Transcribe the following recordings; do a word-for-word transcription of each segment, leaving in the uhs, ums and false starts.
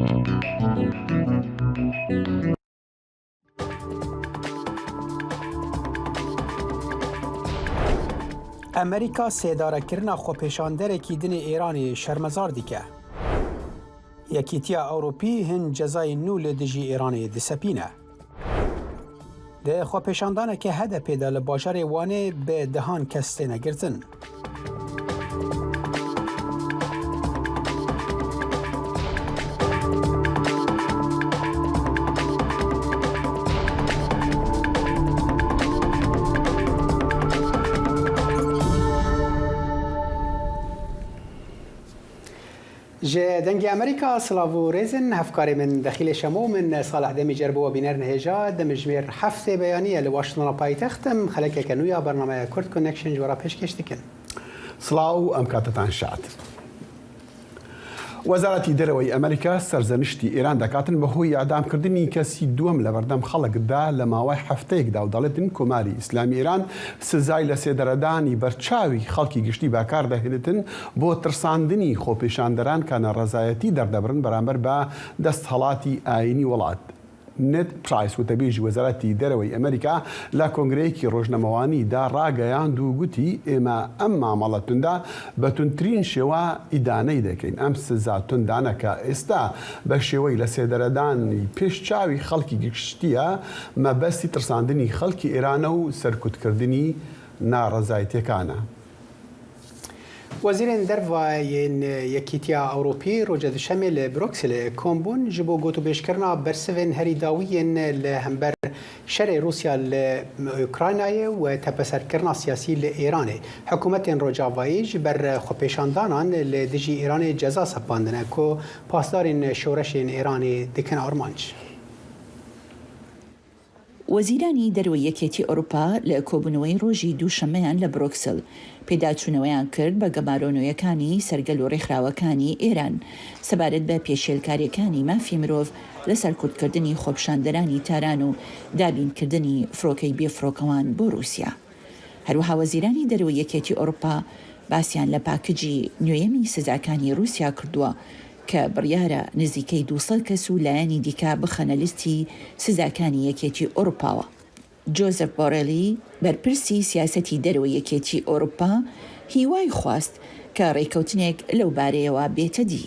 Amerîka sêdarekirina xwepêşanderekî din ê Îranê şermezar dike. Yekîtiya Ewropî hin cezayên nû li dijî Îranê disepîne. Di xwepêşandaneke H D P'ê de li bajarê Wanê bi dehan kes têne girtin. Ji Dengê Amerîka silav û rêzin, hevkarê min Dexîlê Şemo û min Salih Demîcer bo we bînerin hêja. Demjimêr heftê beyanî ye li Washingtona paytext. Em xelekeke nû ya bernameya Kurd Connection ji we re pêşkêş dikin. Silav û em katetan şad. Wezaretî Dereweyî Amerîka serzeniştî Îran dekatin bi hoyî edamkirdinî kesî duwem li berdem xelk de li mawey hefteyek de û delêtin Komarî Îslamî Îran sizay li sêderedanî berçavî xelkî giştî bi kar dehêlitin bo tirsandinî xwepêşanderan ka nerezayetî derdebirin beramber bi desthilatî ayînî welat. Ned Price, wetebêjî Wezaretî Dereweyî Amerîka, li kongreyekî rojnamewanî de rageyand û gotî, Ême em mamele tunda bi tundtirîn şêwa îdaneyî dekeyn. Em siza tunda neke êsta bi şêweyî li sêderedanî pêş çavî xelkî giştî ye, mebestî tirsandinî xelkî Îran e û serkutkirdinî narezayetiyekane. Wezîrên Derve yên Yekîtiya Ewropî roja Duşemê li Brukselê kom bûn ji bo gotûbêjkirina bersivên herî dawî yên li hember şerê Rûsya li Ukraynayê û tepeserkirina siyasî li Îranê. Hikûmetên Rojavayî ji ber xwepêşandanan li dijî Îranê ceza sepandine ku pasdarên şoreşên Îranê dikin armanc. وەزیرانی دەرەوەی یەکێتی ئەوروپا لە کۆبوونەوەی ڕۆژی دووشەممەیان لە برۆکسل پێداچوونەوەیان کرد بە گەمارۆ نوێیەکانی سەرگەل و ڕێکخراوەکانی ئێران سەبارەت بە پێشێلکارییەکانی مافی مرۆڤ لە سەرکوتکردنی خۆپیشاندەرانی تاران و دابینکردنی فڕۆکەی بێفڕۆکەوان بۆ رووسیا. هەروەها وەزیرانی دەرەوەی یەکێتی ئەوروپا باسیان لە پاکجی نوێیەمی سزاکانی رووسیا کردووە کە بڕیارە نزیکەی دوو سەد کەس و لایەنی دیکە بخەنە لیستی سزاکانی یەکێتی ئەوروپاوە. جۆزەف بۆرێلی، بەرپرسی سیاسەتی دەرەوەی یەکێتی ئەوروپا، هیوای خواست کە ڕێکەوتنێک لەو بارەیەوە بێتە دی.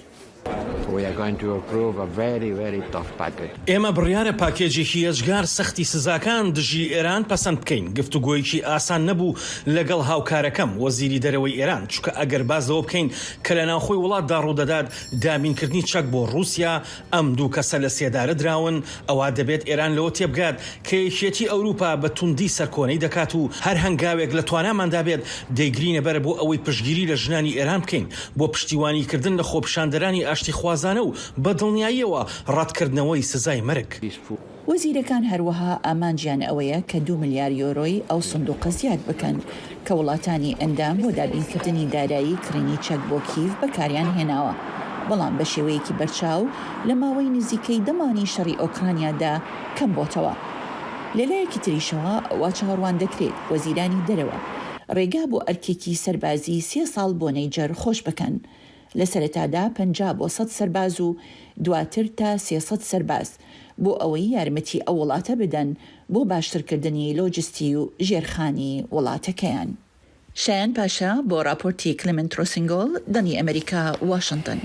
We are going to approve a very, very tough package. ئێمە بڕیارە پاکێجێکی ئێجگار سەختی سزاکان دژی ئێران پەسەند بکەین. گفتوگۆیەکی ئاسان نەبوو لەگەڵ هاوکارەکەم، وەزیری دەرەوەی ئێران، چونکە ئەگەر باس لەوە بکەین کە لە ناوخۆی وڵاتدا ڕوودەدات دابینکردنی چەک بۆ رووسیا، ئەم دوو کەسە لە سێدارە دراون، ئەوا دەبێت ئێران لەوە تێبگات کە یەکێتی ئەوروپا بە توندی سەرکۆنەی دەکات و هەر هەنگاوێک لە تواناماندا بێت دەیگرینە بەر بۆ ئەوەی پشتگیری لە ژنانی ئێران بکەین بۆ پشتیوانیکردن لە خۆپیشاندەرانی ئاشتیخوازانە و بە دڵنیاییەوە ڕەتکردنەوەی سزای مەرگ. وەزیرەکان هەروەها ئامانجیان ئەوەیە کە دوو ملیار یۆرۆی ئەو سندوقە زیاد بکەن کە وڵاتانی ئەندام بۆ دابینکردنی دارایی کڕینی چەک بۆ کیڤ بەکاریان هێناوە، بەڵام بە شێوەیەکی بەرچاو لە ماوەی نزیکەی دە مانگی شەڕی ئۆکرانیادا کەم بۆتەوە. لە لایەکی تریشەوە وا چاوەڕوان دەکرێت وەزیرانی دەرەوە ڕێگا بۆ ئەرکێکی سەربازی سێ ساڵ بۆ نەیجەر خۆش بکەن. لە سەرەتادا پەنجا بۆ سەد سەرباز و دواتر تا سێ سەد سەرباز بۆ ئەوەی یارمەتی ئەو وڵاتە بدەن بۆ باشترکردنی لۆجستی و ژێرخانی وڵاتەکەیان. شایان پاشا بۆ راپۆرتی کلمنت ڕۆسینگۆڵ، دەنگی ئەمریکا، واشنگتن.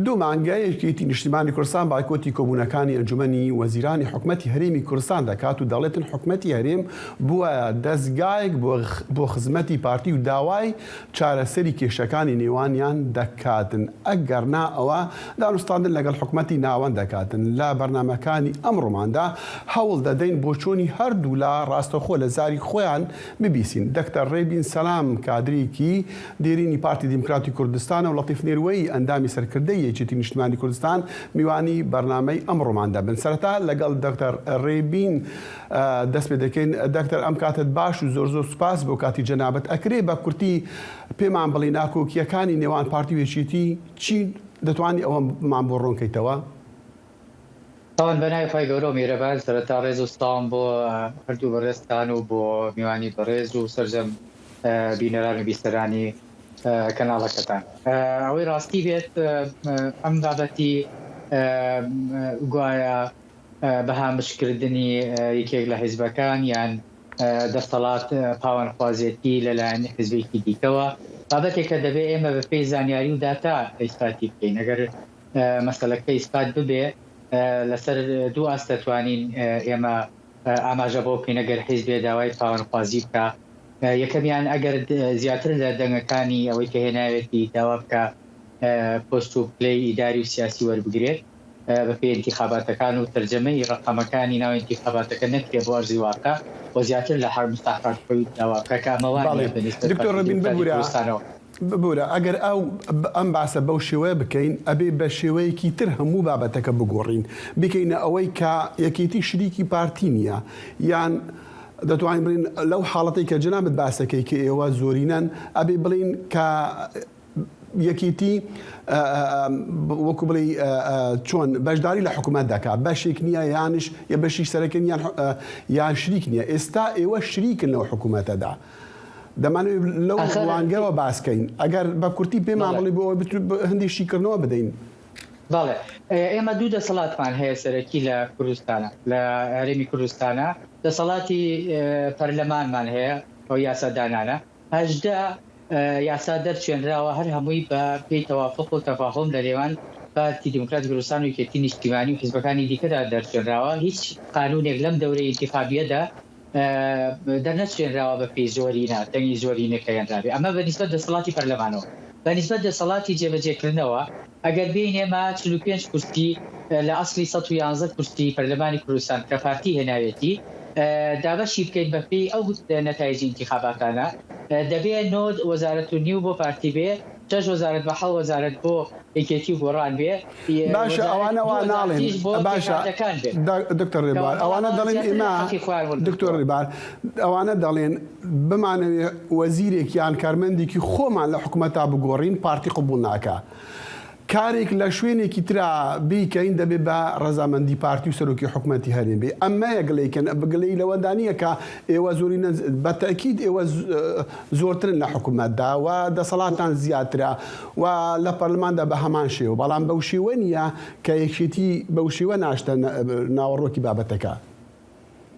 دوو مانگە یەکێتی نیشتیمانی کوردستان بایکۆتی کۆبوونەکانی ئەنجومەنی وەزیرانی حکومەتی هەرێمی کوردستان دەکات و دەڵێتن حکومەتی هەرێم بووە دەستگایەک بۆ خ-، بۆ خزمەتی پارتی و داوای چارەسەری کێشەکانی نێوانیان دەکاتن. ئەگەر نا ئەوە دانوستاندن لەگەڵ حکومەتی ناوەند دەکاتن. لە بەرنامەکانی ئەمڕۆماندا هەوڵ دەدەین بۆ چۆنی هەردوو لا ڕاستەوخۆ لە زاری خۆیان ببیسین. دکتۆر ڕێبین سەلام، کادرێکی دێرینی پارتی دیموکراتی کوردستانە و لەتیف نێروەیی، ئەندامی سەرکردەی یەکێتی نیشتیمانی کوردستان، میوانی بەرنامەی ئەمڕۆمان دەبن. سەرەتا لەگەڵ دکتۆر ڕێبین، ئە، دەست پێ دەکەین. دکتۆر، ئەم کاتت باش و زۆر زۆر سوپاس بۆ کاتی جەنابەت. ئەکرێ بە کورتی پێمان بڵێ ناکۆکیەکانی نێوان پارتی و یەکێتی چین؟ دەتوانی ئەوەمان بۆ ڕوونکەیتەوە؟ تاوان بە ناوی خۆی گەورە و میرەبان، سەرەتا ڕێز و سڵاوم بۆ هەردوو بەڕێزتان و بۆ میوانی بەڕێز و سەرجەم، ئە، بینەران و بیستەرانی ئە، کەناڵەکەتان. ئە، ئەوەی ڕاستی بێت، ئە، ئە، ئەم بابەتی، ئە، ئە، گوایە، ئە، بە هامشکردنی، ئە، یەکێک لە حیزبەکان یان، ئە، دەستەڵات، ئە، پاوانخوازێتی لەلایەن حیزبێکی دیکەوە، بابەتێکە دەبێ ئێمە بە پێی زانیاری و داتا ئیسپاتی بکەین. ئەگەر، ئە، مەسەلەکە ئیسپات ببێ، ئە، لەسەر دوو ئاست دەتوانین، ئە، ئێمە، ئە، ئاماژە بۆ بکەین. ئەگەر حیزبێ داوای پاوانخوازی بکە، ئە، یەکەمیان ئەگەر د-، زیاتر لە دەنگەکانی ئەوەی کە هێناوێتی داوا بکە، ئە، پۆست و پلەی ئیداری و سیاسی وەربگرێت، ئە، بە پێی انتخاباتەکان و تەرجەمەی ڕقەمەکانی ناو انتخاباتەکە نەکرێ بۆ ئەرزی واقع و زیاتر لە حەر مستحقات خۆی داوا بکە کە ئەمە وانە بەڵێ. بە نسبەت دکتۆر پارتی ڕەبین، دیموکراتی ببوورە. کوردستانەوە. ببوورە، ئەگەر ئەو، ئەم باسە بەو شێوەیە بکەین، ئەبێ بە شێوەیەکی تر هەموو بابەتەکە بگۆڕین، بکەینە ئەوەی کە یەکێتی شریکی پارتی نییە، یان دەتوانین بڵین لەو حاڵەتەی کە جەنابەت باسەکەی کە ئێوە زۆرینەن، ئەبێ بڵین کە یەکێتی، ئە، ئە، ئە، وەکو بڵێ، ئە، ئە، چۆن بەشداری لە حکوومەت دەکا، بەشێک نییە یانش یە بەشی سەرەکە یان، ئە، یان شریک نییە. ئێستا ئێوە شریکن لەو حکوومەتەدا. دەمانەوێت لەو ڕوانگەوە باسکەین. ئەگەر بە کورتی پێمان بڵێ بۆ ئەوەی بتو-، ب-، هەندێک شیکردنەوە بدەین. بەڵێ. ئێ-، ئێمە دوو دەسەڵاتمان هەیە سەرەکی لە کوردستانە، لە هەرێمی کوردستانە. دەسەڵاتی، ئێ، پەرلەمانمان هەیە، ئەو یاسادانانە. هەژدە، ئێ، یاسا دەرچێنراوە، هەر هەمووی بە پێی تەوافق و تەفاهوم لە نێوان پارتی دیموکراتی کوردستان و یەکێتی نیشتیمانی و حیزبەکانی دیکەدا دەرچێنراوە. هیچ قانونێک لەم دەورەی انتخابیەدا، ئێ، دەرنەچێنراوە بە پێی زۆرینە، دەنگی زۆرینە کە هێنرابێ. ئەمە بە نسبەت دەسەڵاتی پەرلەمانەوە. بە نسبەت دەسەڵاتی جێبەجێکردنەوە، ئەگەر بێینێ ئێمە چل و پێنج کورسی، ئێ، لە ئەسلی سەد و یازدە کورسی پەرلەمانی کوردستان کە پارتی هێناوێتی، ئێ، دابەشی بکەین بە پێی ئەو نەتایجی انتخاباتانە، ئێ، دەبێ نۆ وەزارەت و نیو بۆ پارتی بێ، شەش وەزارەت بە حەو وەزارەت بۆ یەکێتی و گۆڕان بێ، ئێ، باشە، وەزارەت ئەوانە وا دوو وەزارەت ناڵێن. تیش بۆ باشە، پێکهاتەکان بێ. دک-، دکتۆر ڕێبوار، کە ئەوانە ئەوانە دەڵێن ئێمە، حەقی خۆیان وەرگرتووە. دکتۆر ڕێبوار، ئەوانە دەڵێن بمانەوێ وەزیرێک یان کارمەندێکی خۆمان لە حکوومەتا بگۆڕین، پارتی قبوڵ ناکا. کارێک لە شوێنێکی ترا بیکەین دەبێ بە ڕەزامەندی پارتی و سەرۆکی حکوومەتی هەرێم بێ. ئەمە یەک لەیکەن، بگلەی لەوەدا نییە کە ئێوە زۆرینە، بە تەئکید ئێوە ز-، زۆرترن لە حکوومەتدا و دەسەڵاتان زیاترە و لە پەرلەماندا بە هەمان شێوە. بەڵام بەو شێوە نییە کە یەکێتی بەو شێوە ناشتە نە-، ناوەڕۆکی بابەتەکە.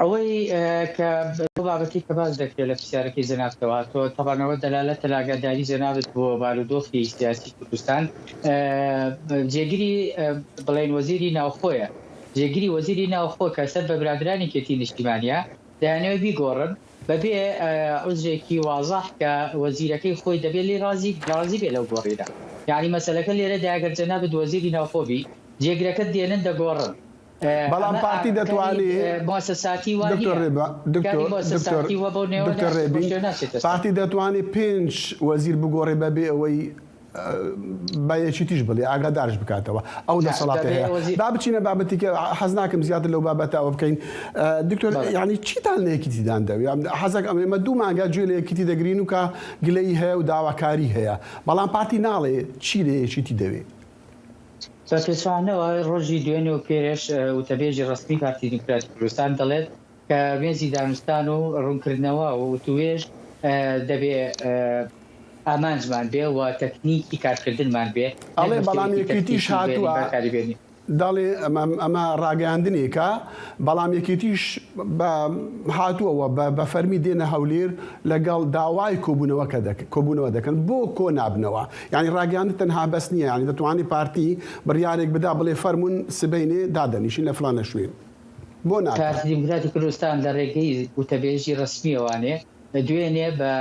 ئەوەی، ئێ، کە بۆ بابەتی کە باس دەکرێت لە پرسیارەکەی جەنابتەوە، تۆ تەبەن ئەوە دەلالەتە لە ئاگاداری جەنابت بۆ بارودۆخی سیاسی کوردستان. ئێ، جێگری، ئێ، بڵێن وەزیری ناوخۆیە. جێگری وەزیری ناوخۆ کە سەر بە برادرانی یەکێتی نیشتیمانیە، دەیانەوێ بیگۆڕن بەبێ، ئێ، عوزرێکی وازاح کە وەزیرەکەی خۆی دەبێ لێ ڕازی، ڕازی بێ لەو گۆڕینە. یعنی مەسەلەکە لێرەدا ئەگەر جەنابت وەزیری ناوخۆ بی، جێگرەکەت دێنن دەگۆڕن. ئێ، بەڵام ئێمە پارتی کاری، دەتوانێ، ئێ، مؤسساتی وا دکتۆر نییە. ڕێبا-، کاری دکتۆر، مؤسساتی دکتۆر، وە بۆ نێوە دکتۆر ناچێت، ڕێبین، بۆ شوێن ناچێتە سەر. پارتی دەتوانێ پێنج وەزیر بگۆڕێ بەبێ ئەوەی، ئە، بە یەکێتیش بڵێ، ئاگادارش بکاتەوە. ئەو نا، دەسەڵاتە بەبێ هەیە. وەزیر با بچینە بابەتێکە، حەز ناکەم زیاتر لەو بابەتەوە بکەین. ئە، دکتۆر، بەڵێ. یعنی چیتان لە یەکیتیدان دەوێ؟ حەزەک ئەمە، ئێمە دوو مانگە گوێ لە یەکیتی دەگرین و کە گلەی هەیە و داواکاری هەیە. بەڵام پارتی ناڵێ چی لە یەکیتی دەوێ. بە پێچوانەوە ڕۆژی دوێنێ و پێرێش، ئە، وتەبێژی ڕەسمی پارتی دیموکراتی کوردستان دەڵێت کە مێزی دانوستان و ڕوونکردنەوە و وتوێژ، ئە، دەبێ، ئە، ئامانجمان بێ و تەکنیکی کارکردنمان بێ. ئەڵێ، نەک بەڵام مشتێکی یەکێتیش تەکتیکی بێنی هاتووە، بەکاری بێنی. دەڵێ، ئەمە، ئەمە ڕاگەیاندنێکە، بەڵام یەکێتیش بە، هاتووەوە بە، بە فەرمی دێنە هەولێر لەگەڵ داوای کۆبوونەوەکە دەک-، کۆبوونەوە دەکەن. بۆ کۆ نابنەوە؟ یعنی ڕاگەیاندن تەنها بەس نییە. یعنی دەتوانێت پارتی بڕیارێک بدا، بڵێ فەرمون سبەینێ دادەنیشین لە فلانە شوێن. بۆ ناکەن؟ پارتی دیموکراتی کوردستان لە ڕێگەی وتەبێژی ڕسمیەوانێ دوێنێ بە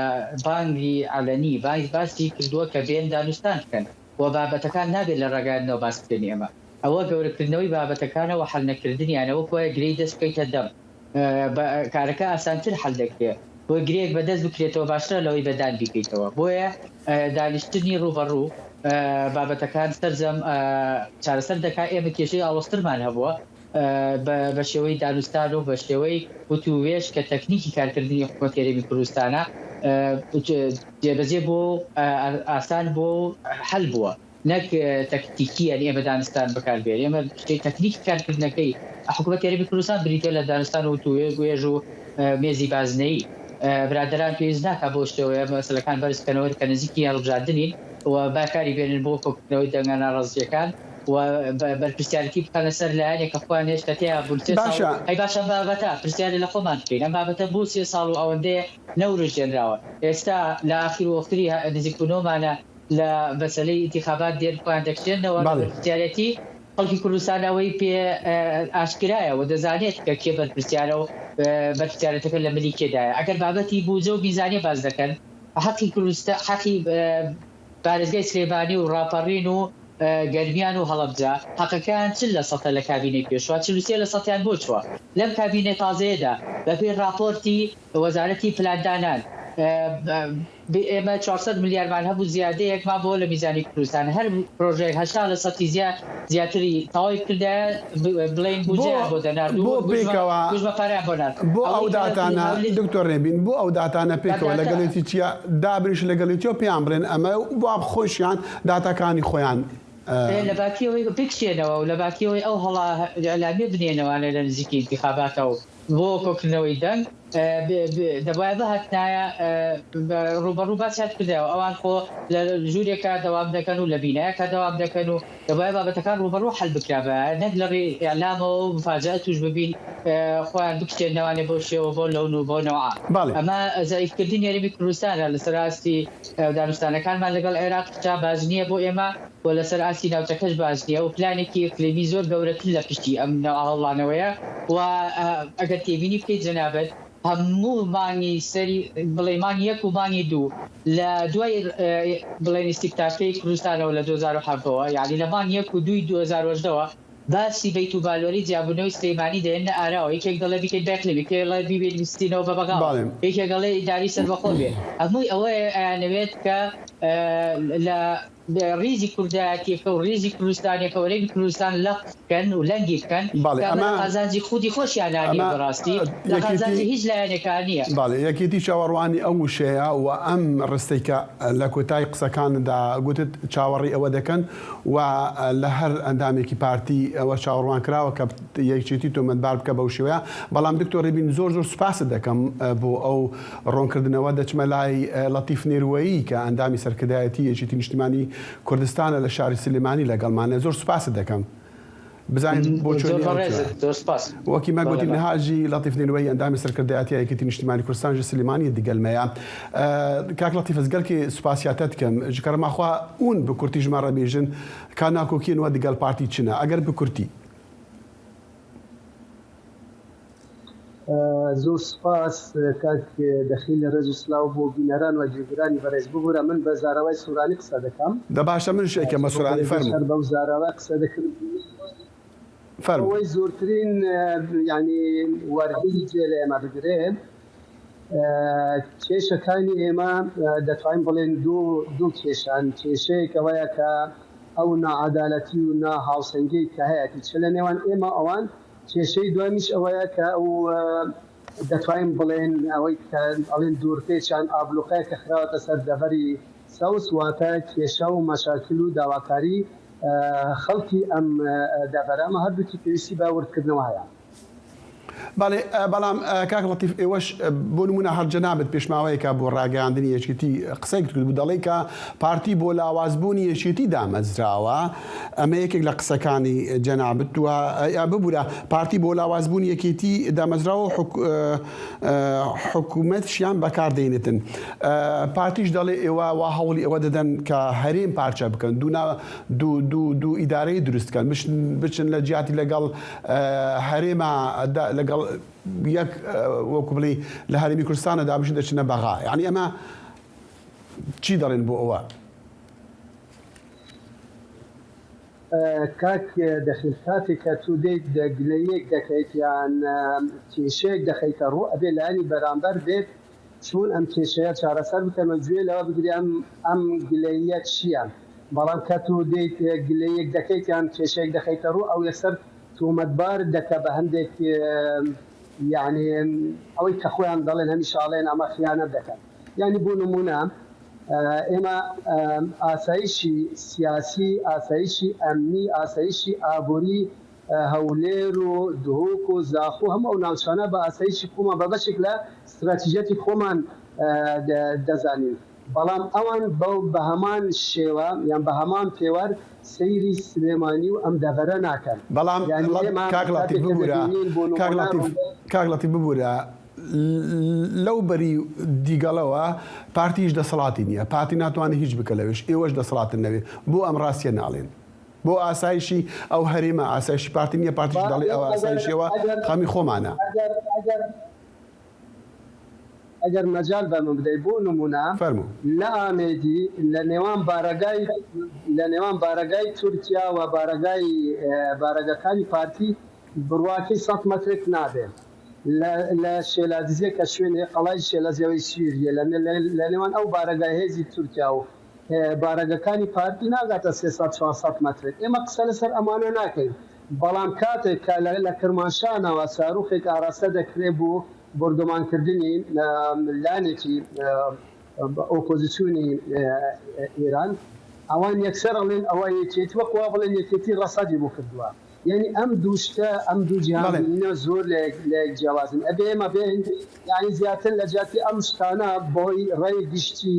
بانگی عەلەنی باس-، باسی کردووە کە بێن دانوستان بکەن و بابەتەکان نابێت لە ڕاگەیاندنەوە باس بکەین. ئێمە ئەوە گەورەکردنەوەی بابەتەکانە و حەل نەکردنیانە، وەک وایە گرێی دەست بکەیتە دەم. ئە، بە-، کارەکە ئاسانتر حەل دەکرێت. بۆ گرێیەک بەدەست بکرێتەوە باشترە لەوەی بەدان بیکەیتەوە. بۆیە، ئە، دانیشتنی ڕوبەڕوو، ئە، بابەتەکان سەرجەم، ئە، چارەسەر دەکا. ئێمە کێشەی ئاڵۆزترمان هەبووە، ئە، بە، بە شێوەی دانوستان و بە شێوەی وتووێژ کە تەکنیکی کارکردنی حکوومەت هەرێمی کوردستانە، ئە، جێ-، جێبەجێ بووە و، ئە، ئاسان بووە و حەل بووە. نەک، ئە، تەکتیکی، یعنی ئێمە دانوستان بەکار بێنین. ئێمە شتێ تەکنیکی کارکردنەکەی حکوومەت هەرێمی کوردستان بریتیە لە دانوستان و وتووێژ و، ئە، مێزی بازنەیی. برادەران پێویست ناکات بۆ شتەوەیە مەسەلەکان بەرز بکەنەوە کە نزیکی هەڵبژاردنین و باکاری بێنن بۆ کۆکردنەوەی دەنگە ناڕازیەکان و بەرپرسیارەتی بکەنە سەر لایەنێک کە خۆیان هێشتا تێیا بوون سێ ساڵ. باشە. ئەی باشە، بابەتە پرسیارە لە خۆمان بکەین. ئەم بابەتە بۆ سێ ساڵ و ئەوەندەیە نەوروژێنراوە. ئێستا لە ئاخیر و ئەختری نزیک بوونەوەمانە لە مەسەلەی ئینتیخابات دێن خۆیان دەکشێنەوە لە بەرپرسیارەتی خەڵکی کوردستان ئەوەی پێ ئاشکرایە و دەزانێت کە کێ بەرپرسیارە و بەرپرسیارەتەکە لە ملی کێدایە. ئەگەر بابەتی بودجە و میزانیە باس دەکەن، حەقی کوردستان، حەقی پارێزگای سلێمانی و ڕاپەڕین و گەرمیان و هەڵەبجە، حەقەکەیان چل لە سەتە لە کابینەی پێشوە، چل و سێ لە سەتیان بۆ چوە لەم کابینە تازەیەدا بەپێی راپۆرتی وەزارەتی پلاندانان. ئێمە چوار سەد ملیارمان هەبوو، زیادەیەکمان بۆ لە میزانی کوردستان. هەر پرۆژەیەک هەشتا لە سەتی زیا-، زیاتری تەواوی کردایە، ب-، بڵێن بودجەیان بۆ دەنارد و بۆ گوژمە، پێکەوە، گوژمە پارەیان بۆ نارد. بۆ ئەو ئەوەی کە لە داتانە، هەولێر دکتۆر رێبین، بۆ ئەو داتانە پێکەوە داتا لەگەڵێتی چیا دابنیش لەگەڵێتیەوە پێیان بڵێن ئەمە و بۆ خۆشیان داتاکانی خۆیان، ئێ، لە باکیەوەی بکشێنەوە و لە باکیەوەی ئەو هەڵا ئەلامیە بنێنەوانە لە نزیکی انتخاباتە و بۆ کۆکردنەوەی دەنگ، ئێ، بێ-، بێ-، دەبایە بهاتنایە، ئێ، بە ڕوبەڕوو باسیات کردەوە. ئەوان خۆ لە ژوورێکە دەوام دەکەن و لە بینایەکە دەوام دەکەن و دەبایە بابەتەکان ڕوبەڕوو حەل بکرابە، نەک لە ڕێ ئەلامەوە و مفاجات توش ببین، ئێ، خۆیان بکشێنەوانێ بۆ شێوە، بۆ لەون و بۆ نەوعا. بەڵێ. ئەمە زەعیفکردنی هەرێمی کوردستانە لەسەر ئاستی، ئێ، دانوستانەکانمان لەگەڵ عێراق چا باش نییە بۆ ئێمە. و لەسەر ئاستی ناوچەکەش باش نییە و پلانێکی ئیقلیمی زۆر گەورەتر لە پشتی ئەم ناوهەڵانەوەیە و، ئە، ئەگەر تێبینی بکەیت جەنابەت، هەموو مانگی سەری، بڵێ مانگی یەک و مانگی دوو لە دوای، ئە، بڵێن ئیستیفتاحکەی کوردستانەوە لە دوو هەزار و حەڤدەوە، یعنی لە مانگی یەک و دووی دوو هەزار و هەژدەوە باسی بەیت و بالۆری جیابوونەوەی سلەیمانی دەهێنە ئاراوە. یەکێک دەڵێ بیکەین بەقلیم، یەکێک دەڵێ بیبێت بستینەوە بە بەغاوە، بەڵێ. یەکێک دەڵێ ئیداری سەربەخۆ بێت. هەمووی ئەوەیە ئەیانەوێت کە، ئە، لە ریزی کوردایەتیەکە و ریزی کوردستانیەکە و هەرێمی کوردستان لەق بکەن و لەنگی بکەن. بەڵێ، کە ئەمە ئەمە قازانجی خودی خۆشیان نییە، ئە، بەڕاستی لە یەکێتی قازانجی هیچ لایەنێکان نییە. بەڵێ، یەکێتی چاوەڕوانی ئەو وشەیە و ئەم ڕستەی کە لە کۆتایی قسەکاندا گوتت چاوەڕی ئەوە دەکەن و لە هەر ئەندامێکی پارتی ئەوە چاوەڕوان کراوە کە یەکێتی تۆمەتبار بکە بەو شێوەیە. بەڵام دکتۆر رێبین، زۆر زۆر سوپاست دەکەم، ئە، بۆ ئەو ڕوونکردنەوە. دەچمە لای، ئە، لەتیف نێروەیی کە ئەندامی سەرکردایەتی یەکێتی نیشتیمانی کوردستانە لە شاری سلێمانی لەگەڵمانە. زۆر سپاست دەکەم. بزانین بۆ چۆنی ئەو بەڕێز، تیە. زۆر سپاس. وەکی مە گوتی بەڵێ، بەڵێ. نهاجی لەتیف نێروەیی ئەندامی سەرکردایەتی یەکێتی نیشتیمانی کوردستان ژە سلێمانی دیگەلمەیە. ئە، کاک لەتیف، ئەز گەلکی سپاسیاتە دکەم. ژ کەرەماخوا ئون بکورتی ژمارە بێژن کا ناکۆکیین وە دیگەل پارتی چنە؟ ئەگەر بکورتی. ئە، زۆر سپاس، کاک دەخیل، ڕێز و سلااو بۆ بینەران و گوێگرانی بەڕێز. ببوورە، من بە زاراوای سوورانی قسە دەکەم. دە باشە، من شێکە مە سوورانی، فەرموو. سەر بەو زاراوە قسە دەکەم. فەرموو. ئەوەی زۆرترین، ئە، یعنی وەرگری جێ لە ئێمە بگرێ، ئە، کێشەکانی ئێمە، ئە، دەتوانین بڵێن دوو، دوو کێشان. کێشەیەک ئەوەیە کە ئەو ناعەدالەتی و ناهاوسەنگی کە هەیەتی چ لە نێوان ئێمە ئەوان، کێشەی دومیش ئەوەیە کە ئەو، ئە، دەتوانین بڵێن ئەوەی کە ئەڵێن دوورپێچان ئابلوقەیە کە خراوەتە سەر دەڤەری سەوز، واتە کێشە و مەشاکل و داواکاری، ئە، خەڵکی ئەم، ئە، دەڤەرە. ئەمە هەردووکی پێویستی بە وردکردنەوە هەیە. بەڵێ، ئە، بەڵام، ئە، کاک لەتیف، ئێوەش، ئە، بۆ نمونە هەر جەنابەت پێشماوەیەکە بۆ ڕاگەیاندنی یەکێتی قسەیەک کرد بوو، دەڵێ کە پارتی بۆ لاوازبوونی یەکێتی دامەزراوە. ئەمە یەکێک لە قسەکانی جەنابت وە، ئە، یا ببوورە، پارتی بۆ لاوازبوونی یەکێتی دامەزراوە و حک-، ئە، ئە، حکوومەتشیان بەکاردێنێتن. ئە، پارتیش دەڵێ ئێوە وا هەوڵی ئەوە دەدەن کە هەرێم پارچە بکەن، دوو نا-، دوو، دوو، دوو ئیدارەی دروست بکەن، بچن، بچن لە جیاتی لەگەڵ، ئە، هەرێما دا-، لەگەڵ یەک، ئە، وەکو بڵێ لە هەرێمی کوردستانە دابشن دەچنە بەغا. یعنی ئەمە چی دەڵێن بۆ ئەوە؟ ئە، کاک دەخیل، کاتێک کە تو دێیت دە-، گلەیەک دەکەیت یان، ئە، کێشەیەک دەخەیتە ڕوو، ئەبێ لایەنی بەرامبەر بێت چوون ئەم کێشەیە چارەسەر بکەن و گوێ لەوە بگری ئەم، ئەم گلەییە چییە. بەڵام کە تو دێیت گلەیەک دەکەیت یان کێشەیەک دەخەیتە ڕوو، ئەو یەکسەر تۆمەتبار دەکە بە هەندێک، ئە، یعنی ئەوەی کە خۆیان دەڵێن هەمیشە ئەڵێن ئەمە خیانەت دەکەن. یعنی بۆ نمونە، ئە، ئێمە، ئە، ئاسایشی سیاسی، ئاسایشی ئەمنی، ئاسایشی ئابووری هەولێر و دهۆک و زاخۆ، هەموو ئەو ناوچانە بە ئاسایشی خۆمان بە بەشێک لە استراتیژیەتی خۆمان، ئە، دە-، دەزانین. بەڵام ئەوان بەو، بە هەمان شێوە یان بە هەمان پێوەر سەیری سلێمانی و ئەم دەڤەرە ناکەن. بەڵام یعنی، لە-، ئێمە کاک لەتیف، کاتێک کە ببوورە، دەبینین بۆ کاک نمونە لەتیف، ڕووداو کاک لەتیف، ببوورە، ل-، لەو بەری دیگەڵەوە پارتیش دەسەڵاتی نییە. پارتی ناتوانێت هیچ بکە لەوێش، ئێوەش دەسەڵاتن لەوێ. بۆ ئەم ڕاستیە ناڵێن؟ بۆ ئاسایشی ئەو هەرێمە، ئاسایشی پارتی نییە، پارتیش با-، دەڵێ ئەو ئەگەر، ئاسایشەوە ئەگەر، خەمی خۆمانە. ئەگەر، ئەگەر، ئەگەر مەجال بە من بدەیت، بۆ نمونە، فەرموو. لە ئامێدی، لە نێوان بارەگای، لە نێوان بارەگای تورکیا و بارەگای، ئە، بارەگەکانی پارتی بڕواکەی سەد مەترێک نابێ. لە، لە شێلادزیە کە شوێنێ قەڵای شێلەزیەوەی سووریە، لە، لە، لە نێوان ئەو بارەگای هێزی تورکیا و، ئە، بارەگەکانی پارتی ناگاتە سێ سەد چوار سەد مەترێک. ئێمە قسە لەسەر ئەمانە ناکەین. بەڵام کاتێک کە لە، لە کرماشانەوە ساروخێک ئاراستە دەکرێت بۆ بۆردومانکردنی، ئە، لانێکی، ئە، ئۆپۆزیسیۆنی، ئە، ئێران، ئەوان یەکسەر ئەڵێن ئەوە یەکێتی، وەک وا بڵێن یەکێتی ڕەسەدی بۆ کردووە. یعنی ئەم دوو شتە، ئەم دوو جیهان بەڵێ. بینینە زۆر لە، لە جیاوازن. ئەبێ ئێمە بێن، یعنی زیاتر لە جیاتی ئەم شتانە بۆی ڕێی گشتی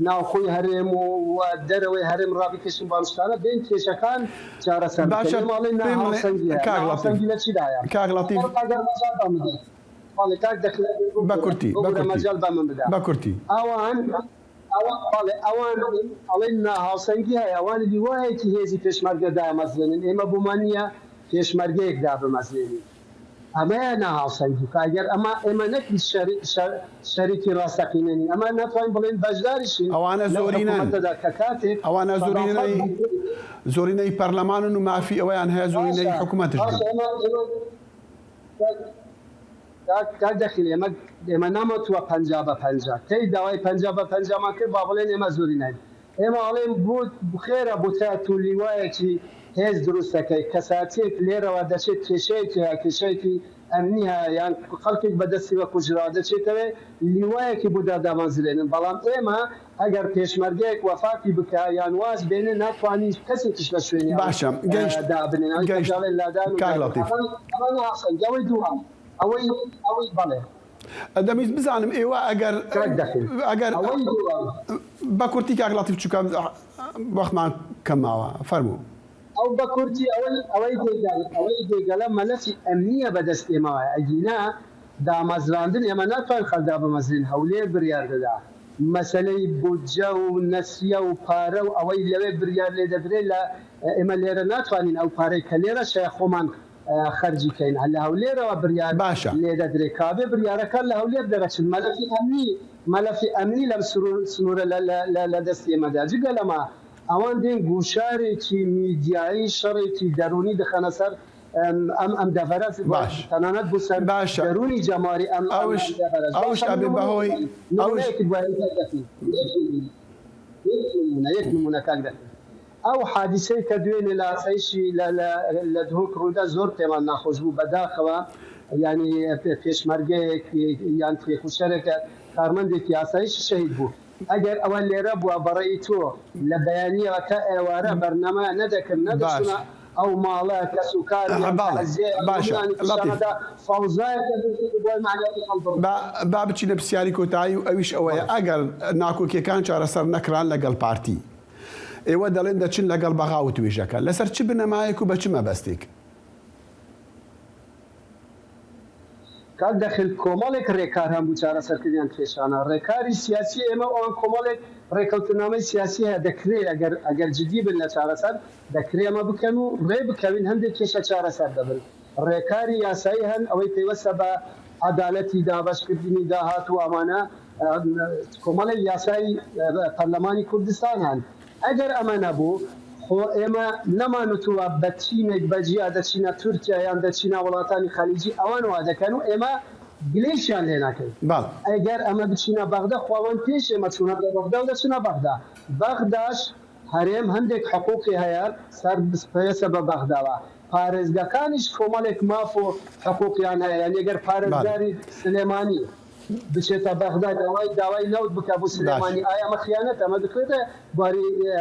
ناوخۆی هەرێم و، و دەرەوەی هەرێم ڕابکێشن بە ئەم شتانە، بێن کێشەکان چارەسەر بکەن. باشە، ئێمە ئەڵێن نا پێم بڵێ، هاوسەنگی هەیە. کاک لەتیف، ناهاوسەنگی لە چیدایە؟ کاک لەتیف. ئەگەر مەجال بە من بدەیت. بەڵێ، کاک دەخلێ، بە کورتی، بە بە کورتی. مەجال بە من بدە. بە کورتی. ئەوان، ئەوان، بەڵێ، ئەوان ئەڵێن ناهاوسەنگی هەیە، ئەوان لیوایەکی هێزی پێشمەرگە دامەزرێنن، ئێمە بۆمان نییە پێشمەرگەیەک دابمەزرێنین. ئەمەیە ناهاوسەنگی. کە ئەگەر ئەمە، ئێمە نەک شەری-، شەر-، شەریکی ڕاستەقینەنین، ئەمە ناتوانین بڵێن بەشداریشین ئەوانە لەو زۆرینەن. حکوومەتەدا کە کاتێک ئەوانە بە زۆرینەی، مافات زۆرینەی پەرلەمانن و مافی ئەوەیان هەیە زۆرینەی باشە. حکوومەتش بن. باشە، ئێمە، ئێمە کاک، کاک دەخیل، ئێمە، ئێمە نەمەتووە پەنجا بە پەنجا. کەی داوای پەنجا بە پەنجامان کرد، با بڵێن ئێمە زۆرینەین. ئێمە ئەڵێن بۆ خێرە بۆ تە تو لیوایەکی هێز دروست دەکەی. کەساتیەک لێرەوە دەچێت کێشەیەکی هەیە، کێشەیەکی ئەمنی هەیە، یان خەڵکێک بەدەستی وە کوژرا دەچێتەوە، لیوایەکی بۆ دادامەزرێنن. بەڵام ئێمە ئەگەر پێشمەرگەیەک وەفاتی بکە یان واز بێنێ، ناتوانین کەسێکیش لە شوێنی ئەو، باشە، گەیشت-، ئە، دابنێن. ئەوی گەیشت-، کەجاڵێ لادان و کاک دابنێن. لەتیف. ئەمە، ئەمە ناحەسەن. ئەوەی دووەم. ئەوەی، ئەوەی بەڵێ. دەمویست بزانم ئێوە ئەگەر، کاک دەخیل. ئەگەر ئەوەی دووەم. بە کورتی کاک لەتیف چووکە وەختمان کەم ماوە. فەرموو. ئەو بە کورتی ئەوەی، ئەوەی دێگەل-، ئەوەی دێگەلە مەلەفی ئەمنیە بەدەست ئێمەوە. ئەگینا دامەزراندن ئێمە ناتوانین خەلدا بمەزرین. هەولێر بریار دەدا. مەسەلەی بودجە و نەسیە و پارە و ئەوەی لەوێ بریار لێ دەدرێ لە ئێمە لێرە ناتوانین ئەو پارەی کە لێرە شەیە خۆمان، ئە، خەرجی کەین. هەر لە هەولێرەوە بریار باشە. لێ دەدرێ. کابێ بریارەکان لە هەولێر دەرەچن. مەلەفی ئەمنی، مەلەفی ئەمنی لەم سرور-، سنوورە لە، لە، لە، لە دەستی ئێمەدا. جگە لەمە ئەوان دێن گوشارێکی میدیایی، شەڕێکی دەروونی دەخەنە سەر، ئەم، ئەم، ئەم دەڤەرە، باش. تەنانەت بۆ سەر باشە. دەروونی جەماری ئەم، ئەم، ئەوش، ئەم دەڤەرە. ئەوش باشە، ئەبێ نمونە بەهۆی، بزانین. ئەوش نمونەیەکی دوایی کاک دەخیل. یەک نمونە، یەک نمونە، یەک نمونە کاک دەخیل. ئەو حادیسەی کە دوێنێ لە ئاسایشی لە، لە، لە دهۆک ڕوویدا زۆر پێمان ناخۆش بوو. بەداخەوە، یعنی، پێ-، پێشمەرگەیەک یان تێکوشەرێکە کارمەندێکی ئاسایشی شەهید بوو. ئەگەر ئەوە لێرە بووە بەڕێی تۆ لە بەیانیەوە کە ئێوارە بەرنامە نەدەکرد، نەدەچوونە باش. ئەو ماڵە کەس و کار یان بەڵێ. تەعزیە یان باشە. هەموویانی لەتیف. پیشانەدا فەوزایەکە بۆ مانەوەی خەڵک بڕ. با، با بچینە پرسیاری کۆتایی و ئەویش ئەوەیە، بەڵێ. ئەگەر ناکۆکیەکان چارەسەر نەکران لەگەڵ پارتی، ئێوە دەڵێن دەچن لەگەڵ بەغا و توێژەکە. لەسەر چ بنەمایەک و بە چ مەبەستێک؟ کاک دەخیل، کۆمەڵێک ڕێکار هەن بۆ چارەسەرکردنیان کێشانە. ڕێکاری سیاسی ئێمە و ئەوان کۆمەڵێک ڕێکەوتنامەی سیاسی هەیە، دەکرێ ئەگەر، ئەگەر جدی بن لە چارەسەر، دەکرێ ئەمە بکەن و ڕێ بکەوین، هەندێک کێشە چارەسەر دەبن. ڕێکاری یاسایی هەن، ئەوەی پەیوەستە بە عەدالەتی دابەشکردنی داهات و ئەمانە، ئە، کۆمەڵی یاسایی، ئە، پەرلەمانی کوردستان هەن. ئەگەر ئەمە نەبوو، خۆ ئێمە نەمانوتووە بە تیمێک بەجیا دەچینە تورکیا یان دەچینە وڵاتانی خەلیجی، ئەوان وا دەکەن و ئێمە گلێشیان لێ ناکەین. بەڵێ. ئەگەر ئەمە بچینە بەغدا، خۆ ئەوان پێش ئێمە چوونە بەغدا و دەچنە بەغدا. بەغداش هەرێم هەندێک حقوقی هەیە سەر پێسە بە بەغداوە. پارێزگەکانیش کۆمەڵێک ماف و حقوقیان هەیە. یعنی، ئەگەر پارێزگاری بەڵێ. سلێمانی بچێتە بەغدا، داوای، داوای نەوت بکە بۆ سلێمانی، باش. ئایا ئەمە خیانەت؟ ئەمە دەکرێتە باری، ئێ،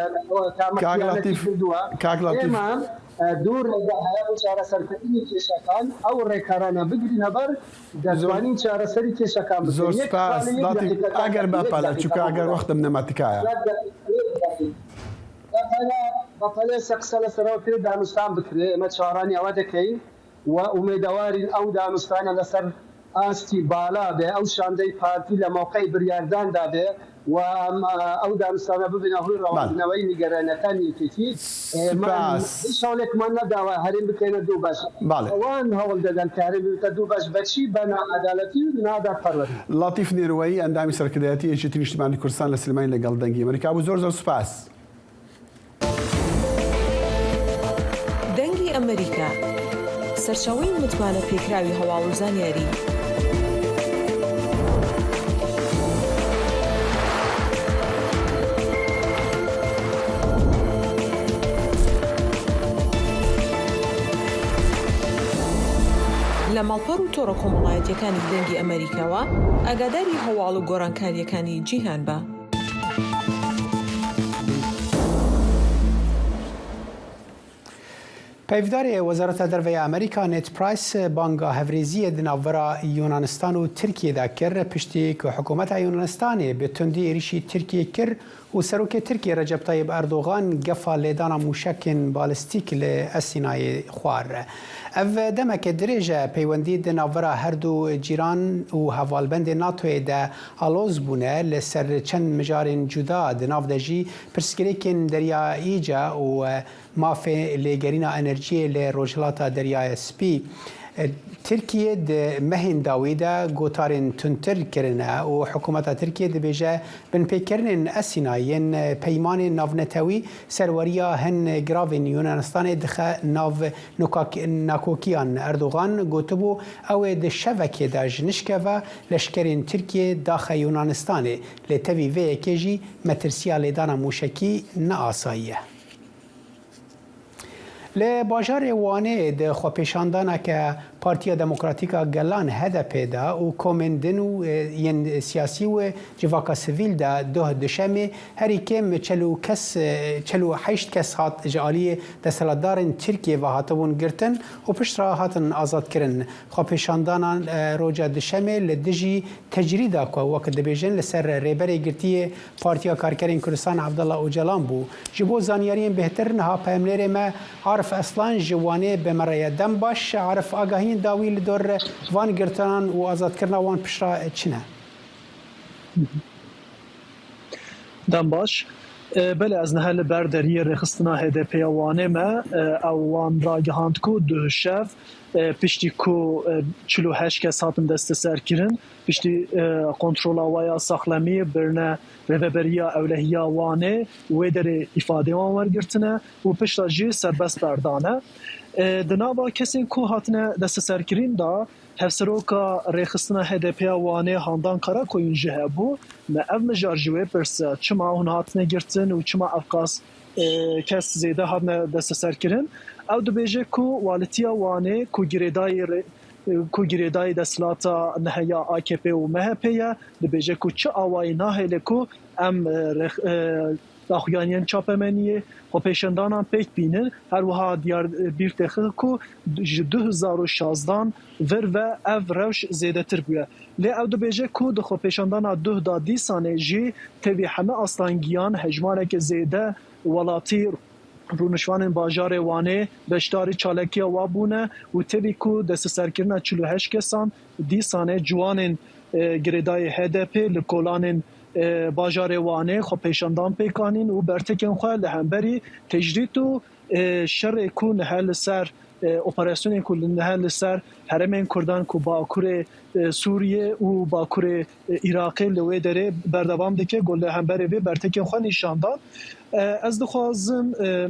کامە کاک خیانەتی لەتیف، کردووە؟ کاک لەتیف. ئێمە دوو ڕێگە هەیە بۆ چارەسەرکردنی کێشەکان، ئەو ڕێکارانە بگرینە بەر، دەتوانین چارەسەری کێشەکان بکەین. زۆر سپاس. داتیف، ئەگەر بە پەلە، چونکە ئەگەر وەختم نەما تکایە. بە پەلە، بە پەلە سە قسە لەسەرەوە کرێ دانوستان بکرێ، ئێمە چاوەڕوانی ئەوە دەکەین و ئومێدەوارین ئەو دانوستانە لەسەر ئاستی بالا بێ، ئەو شاندەی پارتی لە مەوقەی بریارداندا بێ و ئەم، ئەو دانوستانە ببنە هۆی ڕەواندنەوەی نیگەرانیەکانی یەکێتی. ئێمە هیچ هەوڵێکمان نەداوە هەرێم بکەینە دوو بەش. ئەوان هەوڵ دەدەن کە هەرێم ببێتە دوو بەش، بەچی؟ بە نائەدالەتی و نادادپەروەری. لاتیف نێروەیی، ئەندامی سەرکردایەتی یەکێتی نیشتیمانی کوردستان لە سلێمانی لەگەڵ دەنگی ئەمریکا بوو. زۆر زۆر سپاس. دەنگی ئەمریکا، سەرچاوەی متمانە پێکراوی هەواڵ و زانیاری. لە ماڵپەڕ و تۆڕە کۆمەڵایەتیەکانی دەنگی ئەمریکاوە ئاگاداری هەواڵ و گۆڕانکاریەکانی جیهان بە. Peyvdarê Wezareta Derve ya Amerîka Ned Price banga hevrêziyê di navbera Yunanistan û Tirkiyê de kir, piştî ku hikûmeta Yunanistanê bi tundî êrîşî Tirkiyê kir û Serokê Tirkiyê Recep Tayyip Erdogan gefa lêdana mûşekên balistîk li Esînayê xwar. Ev demeke dirêj e peywendî di navbera her du cîran û hevalbendên NATOyê de aloz bûne, li ser çend mijarên cuda, di nav de jî pirsgirêkên Derya Îca û mafê lêgerîna enerjiyê li Rojhilata Deryaya Spî. Tirkiye di mehên dawî de gotarên tundtir kirine û hikûmeta Tirkiye dibêje, binpêkirinên Esîna yên peymanên navnetewî serweriya hin giravên Yunanistanê dixe nav nokak-, nakokiyan. Erdogan gotibû, ew ê di şevekê de ji nişke ve leşkerên Tirkiye daxe Yunanistanê, lê tevî vê yekê jî metirsiya lêdana mûşekî ne asayî ye. Li bajarê Wanê di xwepêşandaneke Partiya Demokratîk a Gelan, H D P, de û komên din û, e, yên siyasî û civaka sivîl de doh duşemê herî kêm çel û kes, e, çel û heşt kes hat ji aliyê desthilatdarên Tirkiyê ve hatibûn girtin û piştre hatin azadkirin. Xwepêşandana, e, roja duşemê li dijî tecrîda ku wek dibêjin li ser Rêberê Girtiyê Partiya Karkerên Kurdistan Abdullah Ocalan bû. Ji bo zanyariyên bêhtir niha peyamnêrê me Arif Aslan ji Wanê bi me re ye. Dem baş Arif, agahiyên dawî li dor van girtinan û azadkirina wan piştre çi ne? Dem baş. E, belê ez niha li ber deriyê rêxistina H D P ya Wanê me. E, ew wan ragihand ku duh şev, e, piştî ku, e, çil û heşt kes hatin desteserkirin, piştî, e, kontrola we ya saxlemiyê birine Rêveberiya Ewlehiya Wanê, wê derê îfadê wan wergirtine û piştre jî serbest berdane. E, di nava kesên ku hatine desteserkirin de Hevseroka Rêxistina H D P ya Wanê Handan Karakoyun jî hebû. Me ev mijar ji wê pirse, çima hûn hatine girtin û çima evqas, e, kes zêde hatine desteserkirin? Ew dibêje ku walitiya Wanê ku girêdayî rê-, e, ku girêdayî desthilata niheya A K P û M H P ye, dibêje ku çi awayî nahêle ku em, e, rêx-, e, daxuyaniyên çapemeniyê, xwepêşandanan pêk bînin. Her wiha diyar, bîr têxe ku ji du hezar û şazdan vir ve ev rewş zêdetir bûye. Lê ew dibêje ku di xwepêşandana duh da dîsanê jî tevî heme astangiyan hejmareke zêde welatî, rûnişvanên bajarê Wanê beşdarî çalakiya wa bûne û tevî ku desteserkirina çil û heşt kesan dîsanê ciwanên, e, girêdayî H D P li kolanên e, bajarê Wanê xwepêşandan pêk anîn û bertekên xwe li hemberî tecrîd û, e, şerê ku niha li ser, e, operasyonên ku niha li ser herêmên Kurdan ku Bakurê, e, Sûriyê û Bakurê, e, Iraqê li wê derê berdewam dike, ku li hemberî vê bertekên xwe nîşan dan. E, ez dixwazim, e,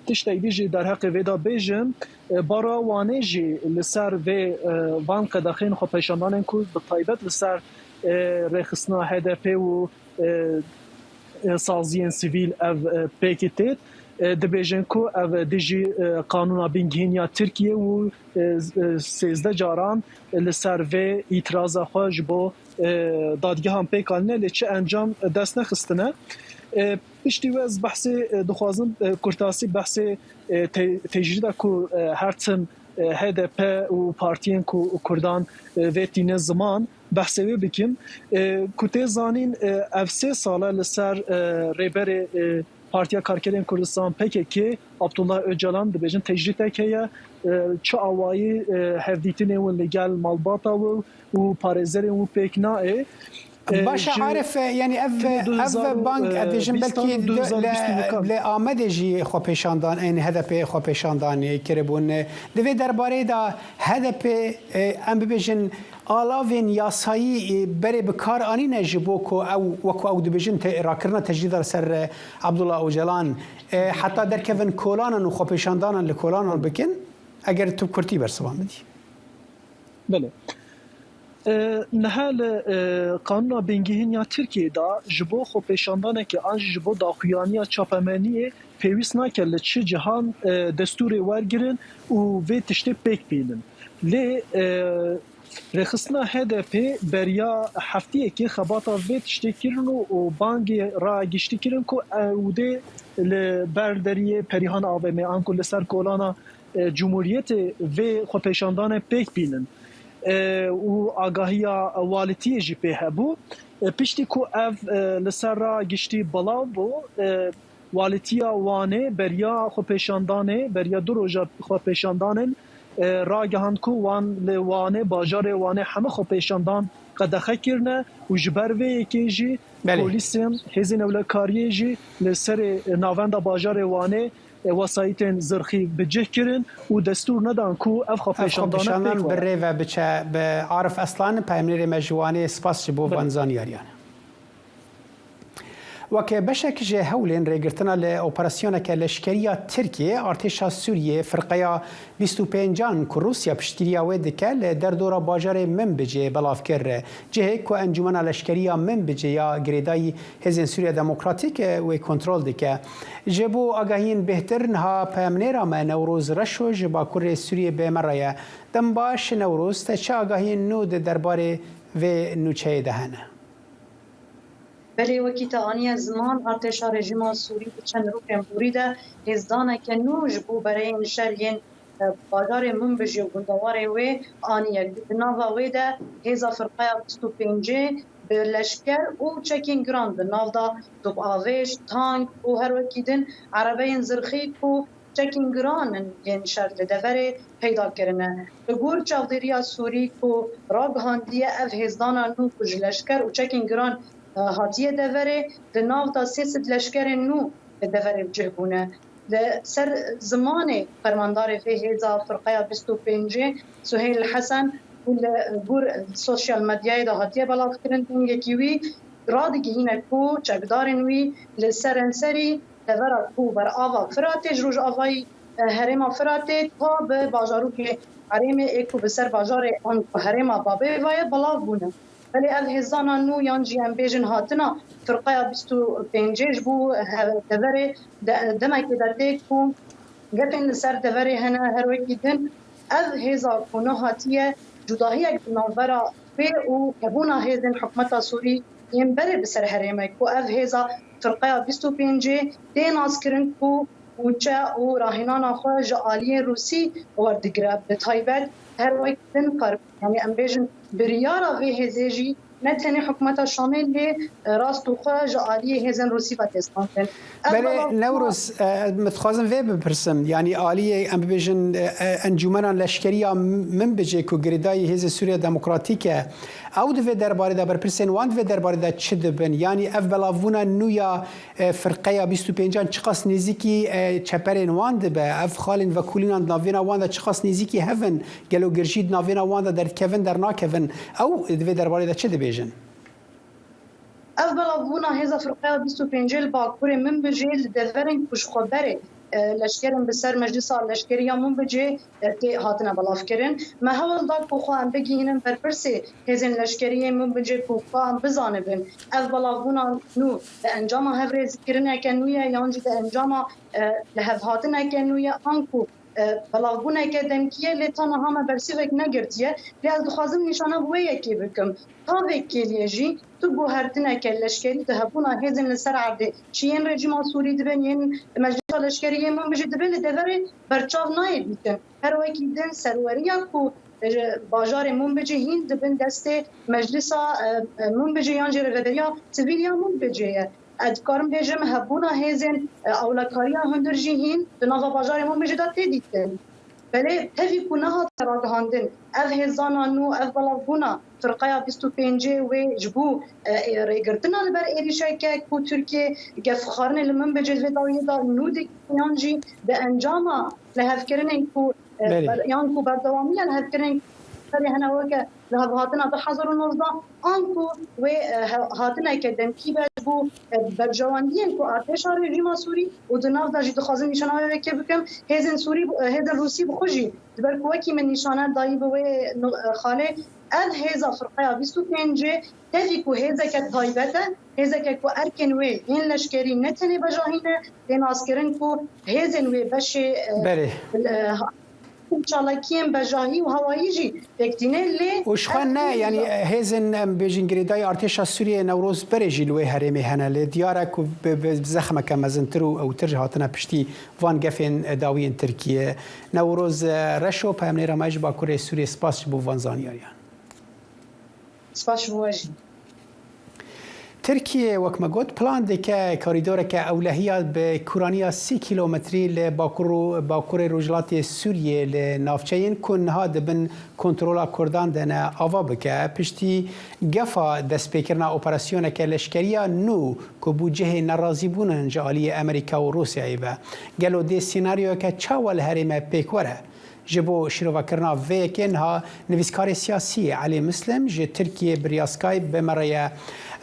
Tiştek dî jî derheqê vê de bêjim, e, bara Wanê jî li ser vê, e, van qedexên xwepêşandanên ku bi taybet li ser, e, rêxistina H D P û, e, e, saziyên sivîl ev, e, pêkê têt, e, dibêjin ku ev dijî, e, qanûna bingehîn ya Tirkiye û, e, e, sêzdeh caran li ser vê îtiraza xwe ji bo, e, dadgehan pêk anîne, lê çi encam dest nexistine. E, piştî wê ez behsê, e, dixwazim, e, kurtasî behsê, e, te-, tecrîda ku, e, her tim, e, H D P û partiyên ku Kurdan, e, vê tîne ziman, behsê wê bikim. E, ku tê zanîn, e, ev sê sal e li ser, e, rêberê, e, Partiya Karkerên Kurdistan, P K K, Abdullah Öcalan dibêjin tecrîdek heye, e, çi awayî, e, hevdîtinê win li gel malbata wî û parêzerên wî pêk nayê. E, Baş e, ji Arif, e, yanî ev, ev bang, e, dibêjin belkî li, li Amedê jî xwepêşandan, ên H D P xwepêşandanê kiribûn. Di vê derbarê de H D P, e, em bibêjin, alavên yasayî, e, berê bi kar anîne ji bo ku ew, wekî ew dibêjin, te-, rakirina tecrîda li ser, e, Abdullah Ocalan, e, heta derkevin kolanan û xwepêşandanan li kolanan bikin? Eger tu bi kurtî bersivan bidî. Belê. E, niha li, e, Qanûna Bingehîn ya Tirkiyê de ji bo xwepêşandanekê an jî ji bo daxuyaniya çapemeniyê pêwîst nake li çi cihan, e, destûrê wergirin û vê tiştê pêk bînin. Lê, e, rêxistina H D P beriya heftiyekê xebata vê tiştê kirin û, û bangê ragiştî kirin ku ew dê li ber deriyê Perihan A V M anku li ser kolana, e, Cumhuriyetê vê xwepêşandanê pêk bînin, e, û agahiya walitiyê jî pê hebû. E, piştî ku ev, e, li ser ra giştî belav bû, e, walitiya Wanê beriya xwepêşandanê, beriya du roja xwepêşandanên, e, ragihand ku wan li Wanê, bajarê Wanê hemû xwepêşandan qedexe kirine û ji ber vê yekê jî Belê. polîsên hêzên ewlekariyê jî li serê navenda bajarê Wanê e, wesayîtên zirxî bi cih kirin û destûr nedan ku ev Ev xwepêşandane xwepêşandan pêk bi were. rê ve biçe. Bi Arif Aslan, peyamnêrê me ji Wanê, spas ji bo Bi- van zanyariyan. Weke beşek ji hewlên rêgirtina li operasyoneke leşkeriya Tirkiyê, artêşa Sûriyê firqeya bîst û pêncan ku Rûsya piştgiriya wê dike, li derdora bajarê Minbicê belav kir. Cihê ku Encûmena Leşkerî ya Minbicê ya girêdayî Hêzên Sûriya Demokratîk, e, wê kontrol dike. Ji bo agahiyên bêhtir, niha peyamnêra me Newroz Reşo ji Bakurê Sûriyê bi me re ye. Dem baş Newroz, te çi agahiyên nû di derbarê vê nûçeyê de hene? Belê, wekî te aniye ziman, artêşa rejîma Sûrî di çend rokên borî de hêzdaneke nû ji bo bereyên şer yên bajarê Minbicê û gundewarê wê aniye ku di nava wê de hêza firqeya bîst û pêncê bi leşker û çekên giran di nav de topavêj, tank û her wekî din erebeyên zirxî ku çekên giran in yên şer li deverê peyda kirine. Li gor çavdêriya Sûrî ku ragihandiye, ev hêzdana nû ku ji leşker û çekên giran, e, hatiye deverê, di nav de sê sed leşkerên nû li deverê bi cih bûne. Li ser zimanê fermandarê vê hêza firqeya bîst û pêncê Suheyl Hesen û li gor sosyal medyayê de hatiye belavkirin, dengekî wî radigihîne ku çekdarên wî li serenserî devera ku ber ava Firatê, ji rojavayî, e, herêma Firatê ta bi bajarokê herêmê ê ku bi ser bajarê an ku herêma Babê ve ye belav bûne. Belê ev hêzana nû yan jî em bêjin hatina firqeya bîst û pêncê ji bo he-, deverê de-, demekê de tê ku gefên li ser deverê hene, her wekî din ev hêza ku nû hatiye cudahiyek di navbera wê û hebûna hêzên hikûmeta Sûrî yên berê bi ser herêmê ku ev hêza firqeya bîst û pêncê tê naskirin ku mûçe û rahînana xwe ji aliyê Rûsî werdigire. Bi taybet her wek din fer-, yanî em bêjin biryara vê hêzê jî ne tenê hikûmeta Şamê lê, e, rastixwe ji aliyê hêzên Rûsî ve tê standin. Ev Belê, belav Newroz, e, min dixwazim vê bipirsim. Yanî aliyê, em bibêjin, e, e, encûmena leşkerî ya Minbicê ku girêdayî Hêzên Sûriya Demokratîk e, ew di vê derbarê de, berpirsên wan di vê derbarê de çi dibin? Yanî ev belavbûna nû ya, e, firqeya bîst û pêncan çiqas nêzîkî, e, çeperên wan dibe? Ev xalên vekolînan di navêna wan de çiqas nêzîkî hev in? Gelo girjî di navêna wan de derdikevin, dernakevin? Ew di vê derbarê de çi dibêjin? Ev belavbûna hêza firqeya bîst û pêncê li Bakurê Minbicê li deverên ku ji xwe berê, e, leşkerên bi ser Meclisa Leşkerî ya Minbicê, e, tê hatine belavkirin. Me hewl da ku xwe em bigihînin berpirsê hêzên leşkerî yên Minbicê ku xwe em bizanibin ev belavbûna nû di encama hevrêzîkirineke nû ye yan jî di encama, e, lihevhatineke nû ye, anku e, belavbûneke demkî ye, lê ta niha me bersîvek negirtiye. Lê ez dixwazim nîşana bi wê yekê bikim. Tavê kêliyê jî tu guhertineke leşkerî di hebûna hêzên li ser erdê, çi yên rejîma Sûrî dibin, yên meclisa leşkerî yên Minbicê dibin, li deverê berçav nayê dîtin. Her wekî din serweriya ku, e, bajarê Minbicê hîn dibin destê meclisa, e, e, Minbicê yan jî rêveberiya sivîl ya Minbicê ye. Ez dikarim bêjim, hebûna hêzên, e, ewlekariya hundir jî hîn di nava bajarê Minbicê de tê dîtin. Belê tevî ku nehate ragihandin, ev hêzana nû, ev belavbûna firqeya bîst û pêncê wê ji bo, e, e, rêgirtina li ber êrîşeke ku Tirkiye gefxwarinê li Minbicê vê dawiyê de nû dike yan jî bi encama lihevkirinên ku, e, Belê. ber-, yan ku berdewamiya lihevkirinên ku serê hene weke lihevhatina du hezar û nozdeh, anku wê, e, he-, hatineke demkî be ji bo, e, berjewendiyên ku artêşa rejîma Sûrî û di nav de jî dixwazim nîşana wê yekê bikim, hêzên Sûrî, e, hêzên Rûsî bi xwe jî, ji ber ku wekî min nîşane dayî bi wê nu-, e, xalê, ev hêza firqeya bîst û pêncê tevî ku hêzeke taybet e, hêzeke ku erkên wê yên leşkerî ne tenê bejahî ne, tê naskirin ku hêzên wê beşê, e, Belê. e, çalakiyên bejahî û hewayî jî pêk tîne, lê Û ji xwe ev ne, hêza yanî hêzên, em bêjin, girêdayî artêşa Sûriyê Newroz berê jî li wê herêmê hene. Lê diyar e ku bi, bi zexmeke mezintir û ewtir hatine piştî van gefên dawiyên Tirkiye. Newroz, e, Reşo, peyamnêra me ji Bakurê Sûriyê, spas ji bo van zanyariyan. Spas ji bo we jî. Tirkiye, wek me got, plan dike korîdoreke ewlehiya bi kûraniya sî kîlometrî li bakur û bakurê rojhilatê Sûriyê li navçeyên ku niha di bin kontrola Kurdan de ne ava bike. Piştî gefa destpêkirina operasyoneke leşkeriya nû ku bû cihê nerazîbûnan ji aliyê Amerîka û Rûsyayê ve. Gelo dê senaryoyeke çawa li herême pêk were? Ji bo şîrovekirina vê yekê niha nivîskarê siyasî Elî Mislim ji Tirkiyê bi riya Skype bi me re ye.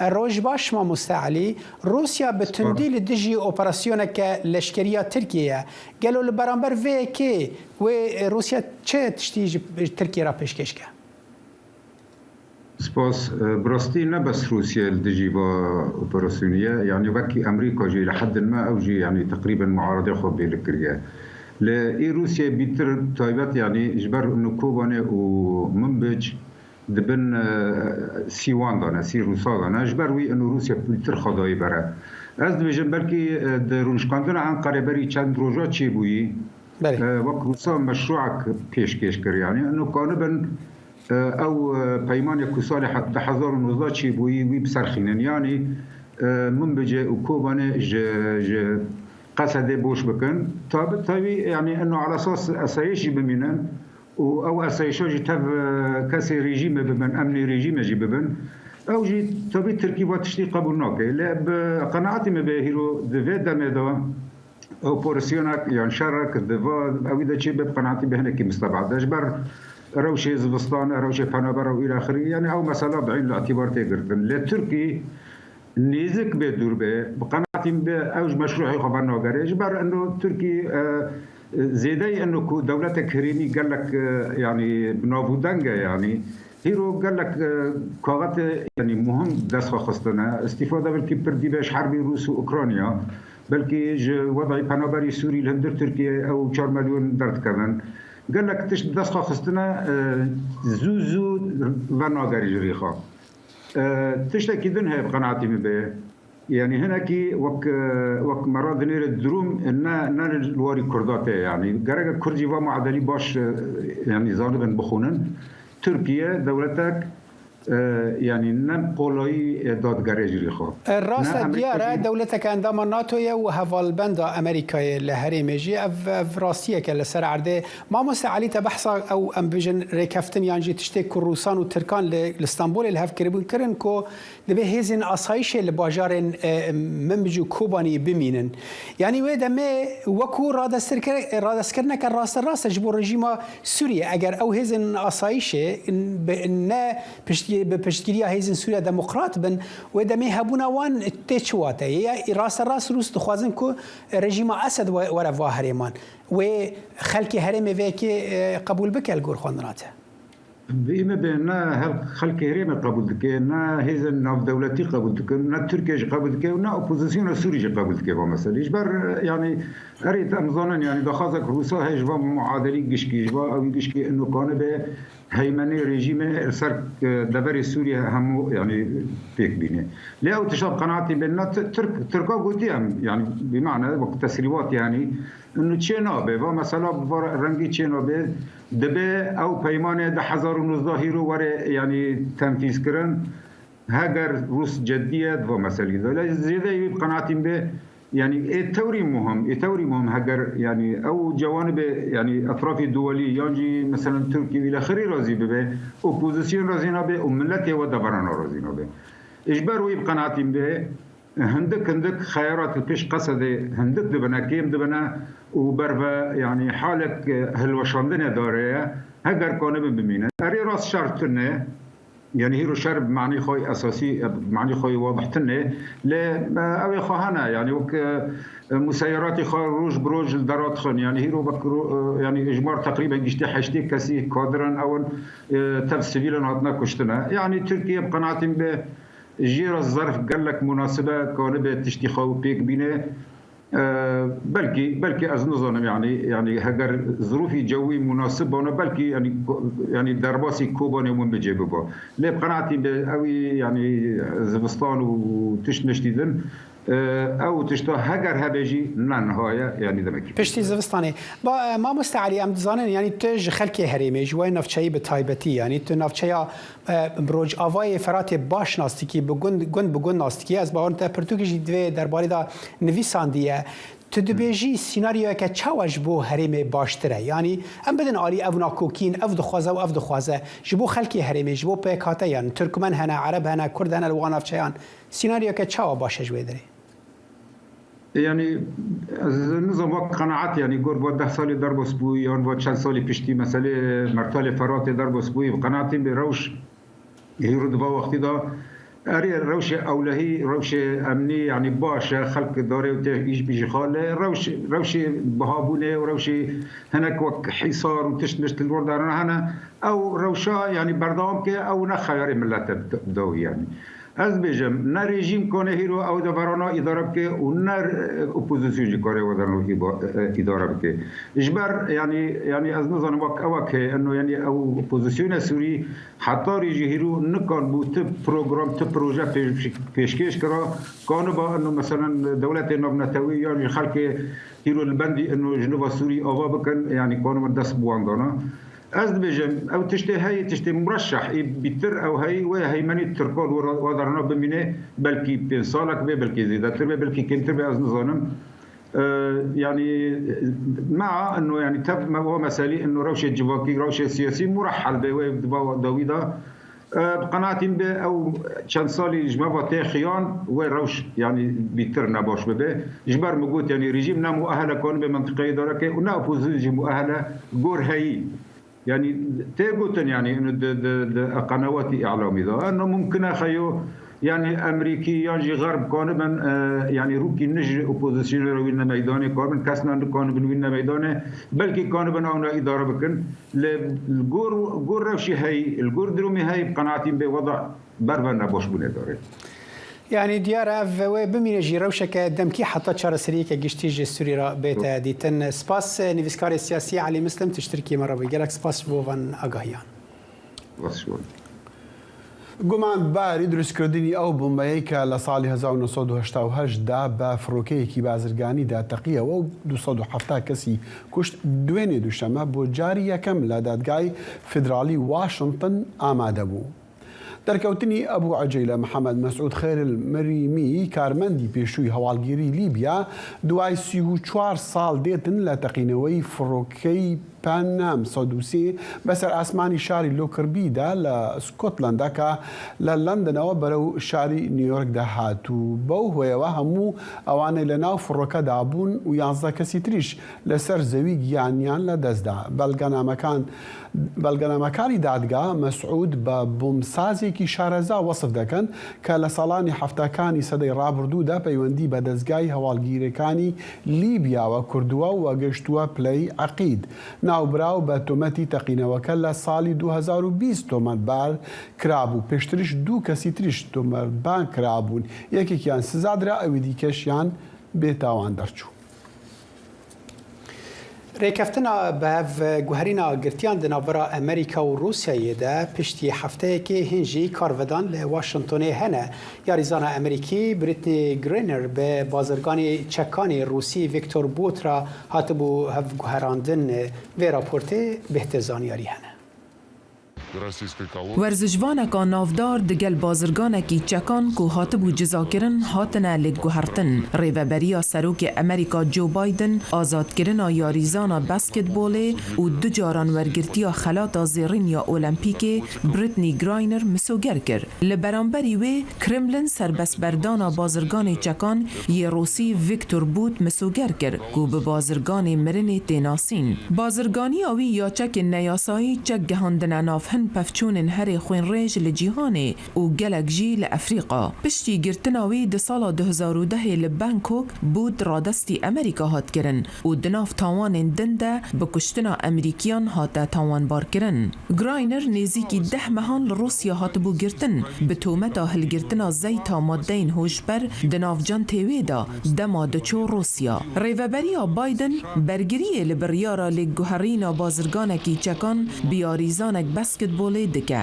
Roj baş mamoste Elî, Rûsya bi tundî li dijî operasyoneke leşkerî ya Tirkiyê ye. Gelo li beramber vê yekê wê Rûsya çi tiştî ji Tirkiyê re pêşkêş ke? Spas. E, bi rastî ne bes Rûsya li dijî va operasyonî ye. Yanî wekî Amerîka jî li hedin me ew jî yanî teqrîben muaredê xwe bêlik kiriye. Li î Rûsyayê bîtir taybet yanî ji ber ino Kobanê û Minbic di bin, e, sîwan de ne, sî Rûsa de ne. Ji ber wî ino Rûsya pûltir xwe dayî bere. Ez dibêjim belkî, e, di rûnişkandina Enqerê berî çend roja çêbûyî, Belê. e, wek Rûsa meşrûek pêşkêş kir. Yanî ino kanibin, e, ew, e, peymanê ku salê he-, du hezar û nozdeh çêbûyî wî bi ser xînin. Yanî, e, Minbicê û Kobanê ji, ji Qesedê boş bikin. Tabi, tabi, yanî ino ala esas esayîş jî bimînin û ew esayîşa jî tev, e, kesê rejîmê bibin, emnê rejîmê jî bibin. Ew jî tabi Tirkî va tiştî qebûl nake. Lê bi qenaetî me bê hîro di vê demê de operasyonek yan şerek di va ewî de çê be bi qenaetî be hinekî mistebad e. Ji ber rewşê zivistan, rewşê penaber û îlaxirî, yanî ew mesela bi eyn li îtîbar tê girtin. Lê Tirkî nêzik bê dûr bê, bi qenaetî min bê ew ji meşrûhê xwe vernagere. Ji ber ino Tirkî, e, zêdeyî ino ku dewletek herêmî gelek, e, yanî bi nav û deng e, yanî hîro gelek, e, kaxetê, yanî muhim dest xwe xistine. Îstîfade belkî pir dîbe ji herbê Rûs û Ukrayna, belkî ji wedayî penaberî Sûrî li hundir Tirkiyê ew çar milyon derdikevin. Gelek tişt dest xwe xistine, e, zû zû venagerî ji rîxa. E, tiştekî din heye bi qenaetî min bê. Yanî hinekî wek, e, wek me re dinêre durum ne, ne li warî Kurda tê yanî. Gerek e Kurd jî va muadelî baş, e, yanî zanibin bixwînin. Tirkiye dewletek, e, yanî ne qolayî, e, dadigere ji rî xwe. E, rast e, diyar e, dewleteke endama NATO ye û hevalbenda Amerîkayê li herêmê jî ev, ev rastiyeke li ser erdê. Mamoste Elî, te behsa ew, em bijin, rêkeftin yan jî tiştê ku Rûsan û Tirkan li, li Stenbolê li hev kiribûn kirin ku Dibê hêzên asayîşê li bajarên, e, Minbic û Kobanî bimînin. Yanî wê demê wekû radestirkir-, radeskirineke rasterast e ji bo rejîma Sûriyê. Eger ew hêzên asayîşê bi, ne piştgî-, bi piştgiriya hêzên Sûriya Demokrat bin, wê demê hebûna wan tê çi wateyê? Ya rasterast Rûs dixwazin ku rejîma Esed we-, were va herêman. Wê xelkê herêmê vê yekê, e, qebûl bike li gor xwendina te? Bi me be ne hel-, xelkê herêmê qebûl dike, ne hêzên navdewletî qebûl dikin, ne Tirkiye jî qebûl dike û ne opozisyona Sûrî jî qebûl dike va meselê. Ji ber, yanî, erê em zanin, yanî, daxwazek Rûsa heye ji va muadelî gişkî, ji va ew gişkî ino kanibe heymenê rejîmê li ser, e, deverê Sûriye hemû, yanî, pêk bîne. Lê ew tişta bi qenaetî bên, ne Ti-, Tirk, Tirka gotiye em, yanî, bi mane wek tesrîbat, yanî, inu çê nabe, va mesela bi va rengî çê nabe, dibe ew peymanê du hezar û nozdeh hîro were, yanî, tenfîz kirin. Heger Rûs ceddiye di va meselî de. Lê zêde wî bi qenaetî be, yanî ê tewrî muhim, ê tewrî muhim heger, yanî ew cewanibê, yanî etrafî duwelî, yan jî meselen Tirkî wî lexirî razî bibe, opozîsyon razî nabe û miletê we deverana razî nabe. Ji ber wî bi qenaetî be, hindik hindik xeyarat li pêş Qesedê hindik dibine, kêm dibine û berve, yanî halek, e, hilweşandinê dare ye, heger kanibin bimînin. Erê rast şer tune, Yanî hîro şer bi manî xwe esasî, bi manî xwe wadih tune, lê, e, ew ê xwe hene, yanî wek, e, museyeratî xwe roj bi roj li dera dixin. Yanî hîro wek ro-, e, yanî ijmar teqrîben giştî heştê kesî kadirin ew in, e, tev sivîlin hatine kuştine. Yanî Tirkiye bi qenaetî be jê re zerf gelek munasib e, kanibe tiştî xwe pêk bîne. E, belkî, belkî ez nizanim, yanî, yanî heger zirûfî cewî munasib bana, belkî, yanî, ko-, yanî derbasî Kobanê hûn bi cê biba. Lê bi qenaetî be ewî, yanî zivistan û tişt miştî din, e, ew tişta heger hebe jî ne niha ye, yanî demekî. Piştî zivistanê. Ba, e, mamoste Elî, em dizanin, yanî tu ji xelkê herêmê, ji wê navçeyî bi taybetî, yanî tu navçeya E, Rojavayê Feratê baş nas dikî, bi gund, gund bi gund nas dikî. Ez bawer te pirtûkê jî di vê derbarê de nivîsandiye. Tu dibêjî sînaryoyeke çawa ji bo herêmê baştir e? Yanî em bidin alî ev nakokîn, ev dixwaze û ev dixwaze. Ji bo xelkê herêmê, ji bo pêkhate, yanî Tirkmen hene, Ereb hene, Kurd hene li wan navçeyan. Sînaryoyeke çawa baş e ji wê derê? Yanî, ez nizanim, wek qenaet, yanî, gor va deh salî derbas bû, yan va çend salî piştî meselê Mertalê Feratê derbas bû, bi qenaetî be rewş hîro di va wextî de, erê, rewşê ewlehî, rewşê emnî, yanî, baş e, xelk dare û tê îş bijî xale, rewş, rewşê bihabûnê û rewşê hinek wek hîsar û tişt mişt li wir darana hene, ew rewşa, yanî, berdewam ke, ew ne xeyarê milet e bi dawî, yanî. Ez dibêjim, ne rejîm kane hîro ew deverana îdare bike û ne, e, opozîsyon jî kare we derno îba-, e, îdare bike. Ji ber, yanî, yanî ez nizanim wek ewek heye, eno, yanî ew opozîsyona Sûrî heta rê jî hîro nikan bû ti program, ti proje pêş-, pêşkêş kira, kaniba, eno, meselen, dewletê navnetewî yan jî xelkê hîro li bendî, eno, ji nava Sûrî ava bikin, yanî kanibin dest bi wan dana. Ez dibêjim, ew tiştê heyî, tiştê mureşeh ê bîtir ew heyî, wê heymenî Tirkan wê ra-, wê derna bimîne, belkî pênc salek be, belkî zêdetir be, belkî kêmtir be, ez nizanim. E, yanî, mea, ino, yanî, tev me, wa meselî, ino, rewşê civakî, rewşê siyasî murehhel be, wê di va dawî de. E, bi qenaetî be ew çend salî ji me ve tê xiyan, wê rewş, yanî, bîtir nebaş bibe. Ji ber min got, yanî, rejîm ne muehele kanibe mentiqeyê dareke û ne opozîsyon jî muehele gor heyî. Yanî tê gotin, yanî ino di, di, di qenewatî îlamî de. Eno mumkin e xeyo, yanî Emerîkî yan jî Xerb kanibin, e, yanî rûkî nij opozîsyonê re wîne meydanê, kanibin kes ne nikanibin wîne meydanê, belkî kanibin ewna îdare bikin. Li gor, gor rewşî heyî, li gor durumî heyî, bi qenaetî be weda berve nebaş bûnê dare. Yanî diyar e, ev wê bimîne jî rewşeke demkî heta çareseriyeke giştî ji Sûrî re bête dîtin. Spas, e, nivîskarê siyasî Elî Mislim, tiştirkî me re bû. Gelek spas ji bo van agahiyan. Spas ji bo. Guman berî dirustkirdinî ew bombeyê ke li salî hezar û neh sed û heşta û heşt de bi firokeyekî bazirganî de teqiye û du sed û hefta kesî kuşt, duênê duşeme bo carî yekem li Dadgehê Federalî Washington amade bû. Derkewtinî Ebû Ecêle Mihemed Mesûd Xêril Mirîmî, karmendî pêşûyî hewalgîrî Lîbya, duway sî û çar sal dêtin li teqîneweyî firokeyî Pan Am sed û sê bi ser asmanî şarî Lockerbie de li Scotlandeke li Londonewe berew şarî New York de hat û bew hoyewe hemû ewanê li nav firoke de bûn û yanzdeh kesî tirîş li ser zewî giyaniyan li dest da. Belgenamekan Belgenamekarî dadga Mesûd bi bomsazekî şareza wesif dikin ke li salanî heftekanî sedey rabirdû de peywendî bi dezgehê hewalgîrekanî Lîbya ve kirduwe û ve gihiştuwe pileyê eqîd. Navbiraw be tometî teqîneweke li salî du hezar û bîst tometbar kirabû. Pêştiriş du kesî tiriş tometban kirabûn. Yekêkiyan siza dira, ewî dîkeşiyan bêtawan derçû. Rêkeftina bi hev guherîna girtiyan di navbera Amerîka û Rûsyayê de piştî hefteyekê hîn jî karvedan li Washingtonê hene. Yarîzana Amerîkî Brittney Griner bi bazirganê çekanê Rûsî Viktor Bout re hatibû hevguherandin. Vê raportê bêhtir zanyarî hene. Werzişvaneka navdar digel bazirganekî çekan ku hatibû cizakirin hatine lêkguhertin. Rêveberiya Serokê Amerîka Joe Biden azadkirina yarîzana basketbolê û du caran wergirtiya xelata zêrîn ya Olempîkê Brittney Griner misoger kir. Li beramberî wê Kremlin serbestberdana bazirganê çekan yê Rûsî Viktor Bout misoger kir ku bi bazirganê mirinê tê nasîn. Bazirganiya wî ya çekên neyasayî çek gihandine nav hin pevçûnên herê xwînrêj li cîhanê û gelek jî li Efrîqa. Piştî girtina wî di sala du hezar û dehê li Bangkok Bout radestî Amerîka hat kirin û di nav tawanên din de bi kuştina Emerîkiyan hate tawanbarkirin. Griner nêzîkî deh mehan li Rûsya hatibû girtin, bi tometa hilgirtina zeyta maddeyên hojber di nav cantê wê de dema diçû Rûsya. Rêveberiya Biden bergiriyê li biryara lêkguherîna bazirganekî çekan bi yarîzanek basketbolê dike.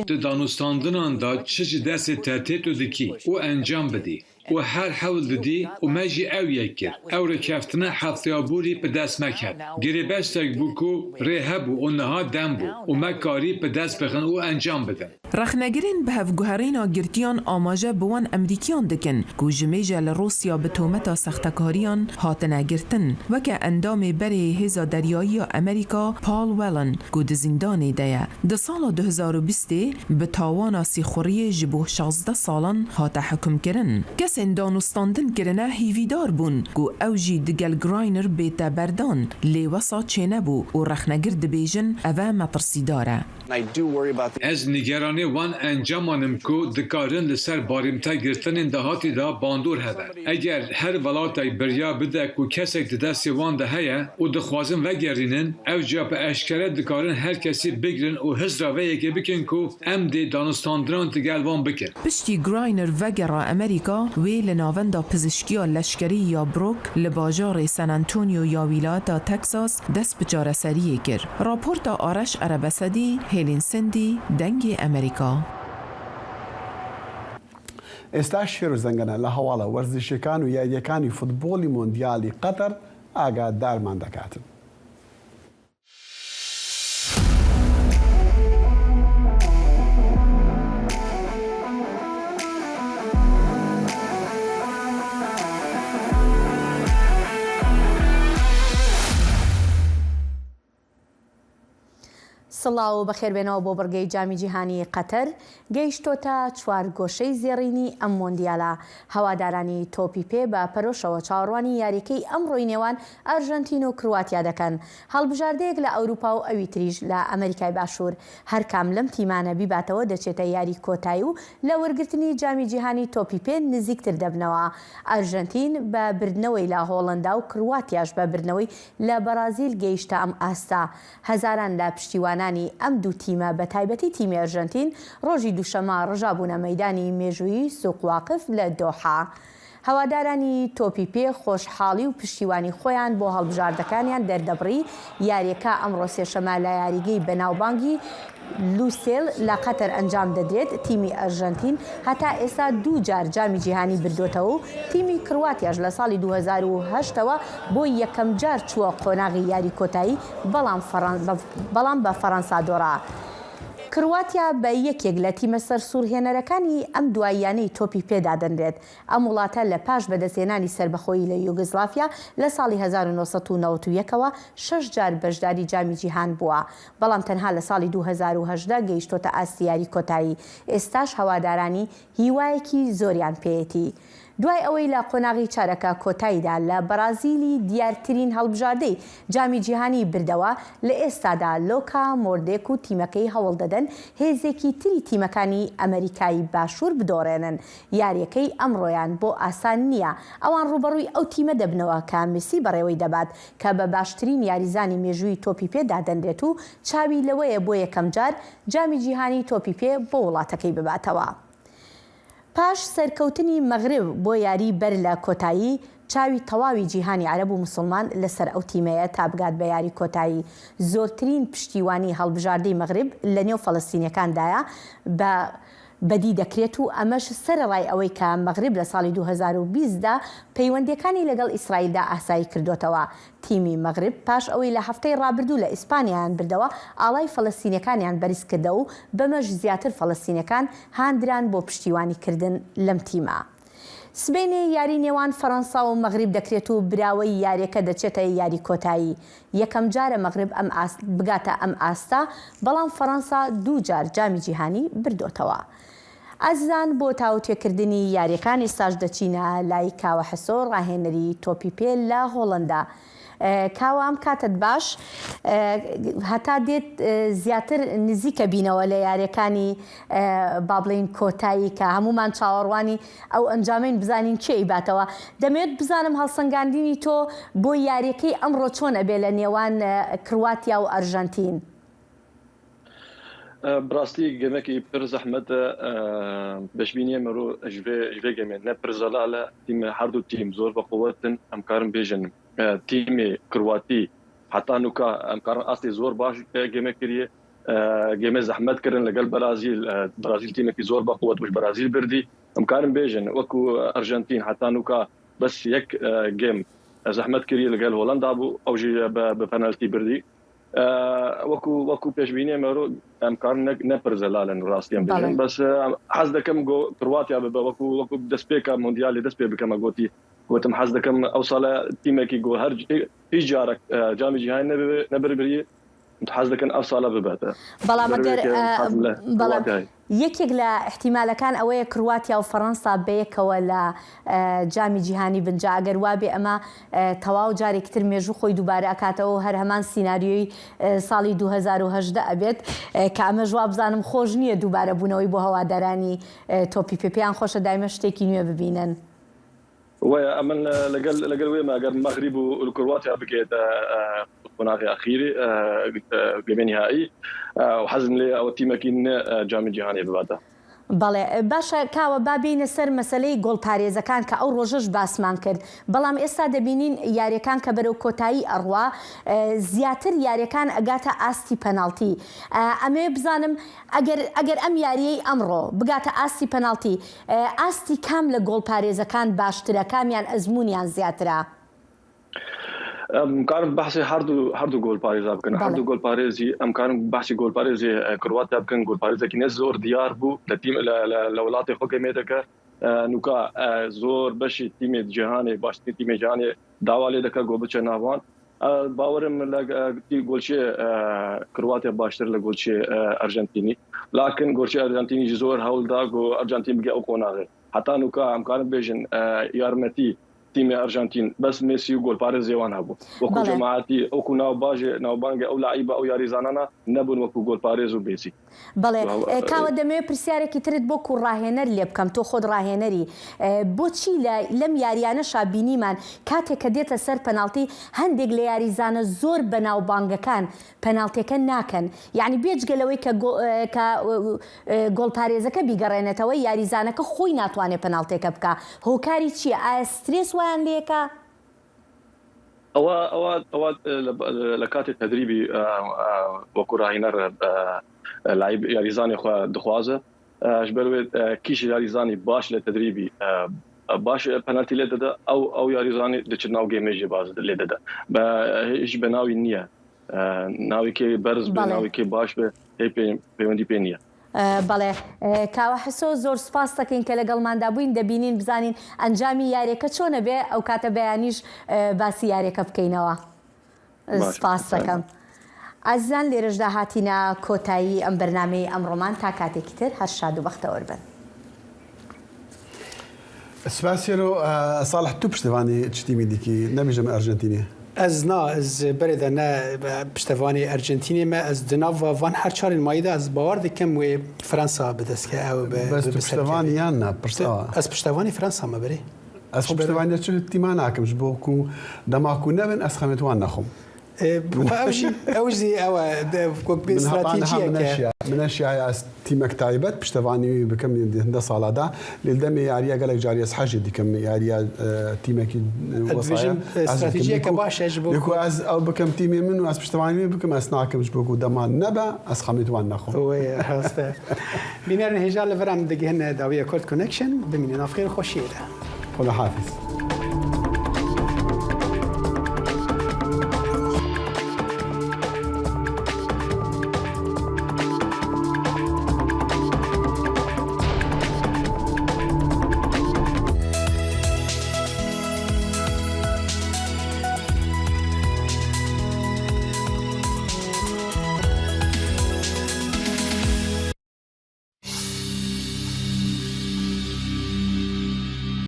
Di danûstandinan de çi ji destê te têt û dikî û encam bidî. û her hewl didî û me jî ew yek kir. Ew rêkeftina hefteya borî bi dest me ket. Girêbestek bû ku rê hebû û niha dem bû û me karî bi dest bixin û encam bidin. Rexnegirên bi hevguherîna girtiyan amaje bi wan Emerîkiyan dikin ku jimêje li Rûsya bi tometa sextekariyan hatine girtin, weke endamê berê hêza deryayî ya Emerîka Paul Whelan ku di zîndanê de ye. Di sala du hezar û bîstê bi tawana sîxuriyê ji bo şazdeh salan hate hukimkirin. Kesên danûstandin kirine hîvîdar bûn ku ew jî digel Griner bête berdan, lê wesa çênebû û rexnegir dibêjin ev e metirsîdar e. Ez nîgeranê wan encaman im ku dikarin li ser barîmtagirtinên dahatî de bandor hebe. Eger her welatek biryar bide ku kesek di destê wan de heye û dixwazin vegerînin, ew ca bi eşkere dikarin her kesî bigirin û hizra vê yekê bikin ku em dê danûstandinan digel wan bikin. Piştî Griner vegera Amerîka, wê li Navenda Pizişkiya Leşkerî ya Brooke li bajarê San Antonio ya Wîlayeta Texas dest bi çareseriyê kir. Raporta Areş Erebesedî, Hêlîn Sindî, Dengê Amerîka. ئێستاش شێر و زەنگەنە لە هەواڵە وەرزشیەکان و یاریەکانی فوتبۆڵی مۆندیالی قەتەر ئاگادارمان دەکاتن. سڵاو و بەخێربێنەوە بۆ بڕگەی جامی جیهانی قەتەر گەیشتۆتە چوار گۆشەی زێڕینی ئەم مۆندیالە. هەوادارانی تۆپی پێ بە پەرۆشەوە چاوەڕوانی یاریەکەی ئەمڕۆی نێوان ئەرژەنتین و کرواتیا دەکەن. هەڵبژاردەیەک لە ئەوروپا و ئەوی تریش لە ئەمریکای باشوور. هەر کام لەم تیمانە بیباتەوە دەچێتە یاری کۆتایی و لە وەرگرتنی جامی جیهانی تۆپی پێ نزیکتر دەبنەوە. ئەرژەنتین بە بردنەوەی لە هۆڵەندا و کرواتیاش بە بردنەوەی لە بەرازیل گەیشتە ئەم ئاستە. هەزاران لە پشتیوانانی ئەم دوو تیمە، بە تایبەتی تیمی ئەرژەنتین، ڕۆژی دووشەممە ڕژابوونە مەیدانی مێژوویی سوق واقف لە دۆحە. هەوادارانی تۆپی پێ خۆشحاڵی و پشتیوانی خۆیان بۆ هەڵبژاردەکانیان دەردەبڕی. یاریەکە ئەمڕۆ سێشەممە لە یاریگەی بەناوبانگی لوسێل لە قەتەر ئەنجام دەدرێت. تیمی ئەرژەنتین هەتا ئێستا دوو جار جامی جیهانی بردوتەوە و تیمی کرواتیاش لە ساڵی دوو هەزار و هەشتەوە بۆ یەکەم جار چووە قۆناغی یاری کۆتایی، بەڵام فەڕەن-، بە-، بەڵام بە فەڕەنسا دۆڕا. کرواتیا بە یەکێک لە تیمە سەرسوڕهێنەرەکانی ئەم دواییانەی تۆپی پێ دادەنرێت. ئەم وڵاتە لە پاش بەدەستهێنانی سەربەخۆیی لە یوگۆسلافیا لە ساڵی هەزار و نۆ سەد و نەوەد و یەکەوە شەش جار بەشداری جامی جیهان بووە، بەڵام تەنها لە ساڵی دوو هەزار و هەژدە گەیشتۆتە ئاستی یاری کۆتایی. ئێستاش هەوادارانی هیوایەکی زۆریان پێیەتی. دوای ئەوەی لە قۆناغی چارەکە کۆتاییدا لە بەرازیلی دیارترین هەڵبژاردەی جامی جیهانی بردەوە، لە ئێستادا لۆکا مۆردێک و تیمەکەی هەوڵ دەدەن هێزێکی تری تیمەکانی ئەمریکای باشوور بدۆڕێنن. یاریەکەی ئەمڕۆیان بۆ ئاسان نییە. ئەوان ڕوبەڕووی ئەو تیمە دەبنەوە کە مسی بەڕێوەی دەبات، کە بە باشترین یاریزانی مێژووی تۆپی پێ دادەنرێت و چاوی لەوەیە بۆ یەکەم جار جامی جیهانی تۆپی پێ بۆ وڵاتەکەی بباتەوە. پاش سەرکەوتنی مەغرب بۆ یاری بەر لە کۆتایی، چاوی تەواوی جیهانی عەرەب و موسڵمان لەسەر ئەو تیمەیە تا بگات بە یاری کۆتایی. زۆرترین پشتیوانی هەڵبژاردەی مەغرب لە نێو فەڵەستینیەکاندایە بە بەدی دەکرێت و ئەمەش سەرەڕای ئەوەی کە مەغرب لە ساڵی دوو هەزار و بیست دا پەیوەندیەکانی لەگەڵ ئیسرائیلدا ئاسایی کردوتەوە. تیمی مەغرب پاش ئەوەی لە هەفتەی ڕابردوو لە ئیسپانیایان بردەوە، ئاڵای فەڵەستینیەکانیان بەرز کردەوە و بەمەش زیاتر فەڵەستینیەکان هاندران بۆ پشتیوانی کردن لەم تیمە. سبەینێ یاری نێوان فەڕەنسا و مەغریب دەکرێت و براوەی یاریەکە دەچێتە یاری کۆتایی. یەکەم جارە مەغریب ئەم ئاست بگاتە ئەم ئاستە، بەڵام فەڕەنسا دوو جار جامی جیهانی بردۆتەوە. ئەزان بۆ تاوتێکردنی یاریەکان ئێستاش دەچینە لای کاوە حەسۆ، ڕاهێنەری تۆپی پێ لە هۆڵندا. ئە، کاوە ئەم کاتت باش، ئە، هەتا دێت، ئە، زیاتر نزیکە بینەوە لە یاریەکانی، ئە، با بڵین کۆتایی کە هەمومان چاوەڕوانی ئەو ئەنجامین بزانین چێ ئیباتەوە. دەمەوێت بزانم هەڵسەنگاندنی تۆ بۆ یاریەکەی ئەمڕۆ چۆن ئەبێ لە نێوان، ئە، کرواتیا و ئەرژەنتین؟ Bi rastî gemekî pir zehmet e. Pêşbîniyê me ro ji vê ji vê gemê ne pir zelal e. Tîmê her du tîm zor ve quwet in. Em karin bêjin, tîmê Kirwatî heta nuka em karin astê zor baş gemê kiriye. Gemê zehmet kirin li gel Brazîl. Brazîl tîmekî zor be quwet û ji Brazîl birdî. Em karin bêjin wekû Arjantîn heta nuka bes yek gêm zehmet kiriye li gel Holanda bû. Ew jî bi penaltî birdî. Wekû wekû pêşbîniyê me ro em karin ne, ne pir zelal in rastî em bêjin. Bes hez dikim go Kroatya bibe wekû wekû destpêka Mondyalê dest pê bikeme gotî. Gotim hez dikim ew sale tîmekî go her hîç carek camî cîhanê nebiribirî. Hez dikin ev sale bibete. بەڵام ئەگەر بەڵام یەکێک لە احتیمالەکان ئەوەیە کرواتیا و فەڕەنسا بەیەکەوە لە جامی جیهانی بنجا ئەگەر وابێ ئەمە تەواو جارێکی تر مێژوو خۆی دووبارە ئەکاتەوە و هەر هەمان سیناریۆی ساڵی دوو هەزار و هەژدە ئەبێت کە ئەمە ژوا بزانم خۆش نییە دووبارە بوونەوەی بۆ هەوادارانی تۆپی پێ پێیان خۆشە دایمە شتێکی نوێ ببینن. Waya, em in, e, li gel, li gel wê me eger Mexrîb û, û li Kroatya bigihête, e, qonaxê exîrî, e, e, gemê nîhaî, e, û hezim lê ew tîmekî ne, e, camê cîhanê bibate. بەڵێ، باشە کاوە، با بێینە سەر مەسەلەی گۆڵپارێزەکان کە ئەو ڕۆژەش باسمان کرد، بەڵام ئێستا دەبینین یاریەکان کە بەرەو کۆتایی ئەڕوا، زیاتر یاریەکان ئەگاتە ئاستی پەناڵتی. ئەمەوێ بزانم ئەگەر ئەگەر ئەم یاریەی ئەمڕۆ بگاتە ئاستی پەناڵتی، ئاستی کام لە گۆڵپارێزەکان باشترە، کامیان ئەزموونیان زیاترە؟ Em karin behsê herdu herdu golparêza bikin. Herdu golparêzî, em karin behsê golparêzê Kroatya bikin. Golparêzekî ne zor diyar bû li tîm li li welatê xwe gemê dike. Nûka zor beşî tîmê cîhanê, baştirîn tîmê cîhanê dawa lê dike ku biçe nav wan. Bawerim li tî golçê Kroatya baştir li golçê Arjantînî. Lakin golçê Arjantînî jî zor hewl da ku Arjantîn bige ew qonaxê. Heta nûka em karin bêjin yarmetî tîmê Arjantîn bes Mesî û golparêzê wan hebû. Wekû cemaetî, wekû navbajê, navbangê ew laîba, ew yarîzanana nebûn wekû golparêz û Mesî. بەڵێ، کاوە، دەمەوێت پرسیارێکی ترت بۆ کو ڕاهێنەر لێ بکەم، تۆ خۆت ڕاهێنەری. بۆچی لە لەم یاریانەشا بینیمان کاتێک کە دێتە سەر پەناڵتی، هەندێک لە یاریزانە زۆر بەناوبانگەکان پەناڵتیەکە ناکەن؟ یعنی بێجگە لەوەی کە گۆڵپارێزەکە بیگەڕێنێتەوە، یاریزانەکە خۆی ناتوانێت پەناڵتیەکە بکا. هۆکاری چییە؟ ئایا سترێس وایان لێکا؟ ئەوە ئەوە ئەوە لە کاتێ تەدریبی وەکو ڕاهینەر لایب یاریزانی خۆ دخوازە. Ji ber wê kî ji yarîzanî baş li tedrîbî baş penaltî lê dide, ew ew yarîzanî diçin nav gemê jî baz lê dide. Be hîç be navî niye. Navê kê berz be, navê kê baş be, hê pê pêwendî pê niye. بەڵێ، کاوە حسۆ، زۆر سوپاس دەکەین کە لەگەڵماندا بووین. دەبینین بزانین ئەنجامی یاریەکە چۆنە بێ، ئەو کاتە بەیانیش باسی یاریەکە بکەینەوە. سپاس دەکەم. ئازیزان، لێرەشدا هاتینە کۆتایی ئەم بەرنامەی ئەمڕۆمان. تا کاتێکی تر، هەر شاد و بەختەوەر بن. Spas Hêro, e, Salih, tu piştevanî çi tîmî dikî? Nebêje min Arjantînê. Ez na, ez berê de ne piştevanî Arjantînê me, ez di nav van her çarên mayî de ez bawer dikim wê Fransa bi dest ke ew bi, Bes bi, tu bi ser piştevanî keve. Yan ne, pirsa. Ez piştevanî Fransa me berê. Ez xwe piştevanî çi tîma nakim ji bo ku dema ku nebin ez xemê wan nexwim. E, ew jî, ew jî ew e, de, wek bir Min heta niha stratejiyek min e. neşiya, min neşiya ez tîmek taybet piştevanî wî bikim di hinde sala de. Lê li demê yariya gelek carî ez hejê dikim, yariya, e, tîmekî, e, Ez wesaya. dibêjim, e, Ez stratejiyeke dikim, baş e ji bo Lê ku ku ez ew bikim tîmê min û ez piştevanî wî bikim, ez nakim ji bo ku dema nebe, ez xemê wan nexwim. Wê ye, rast e. Bînerên hêja li vir em digihine dawiya Kurd Connection, bimînin nav xêr û xweşiyê de. Xweda hafiz.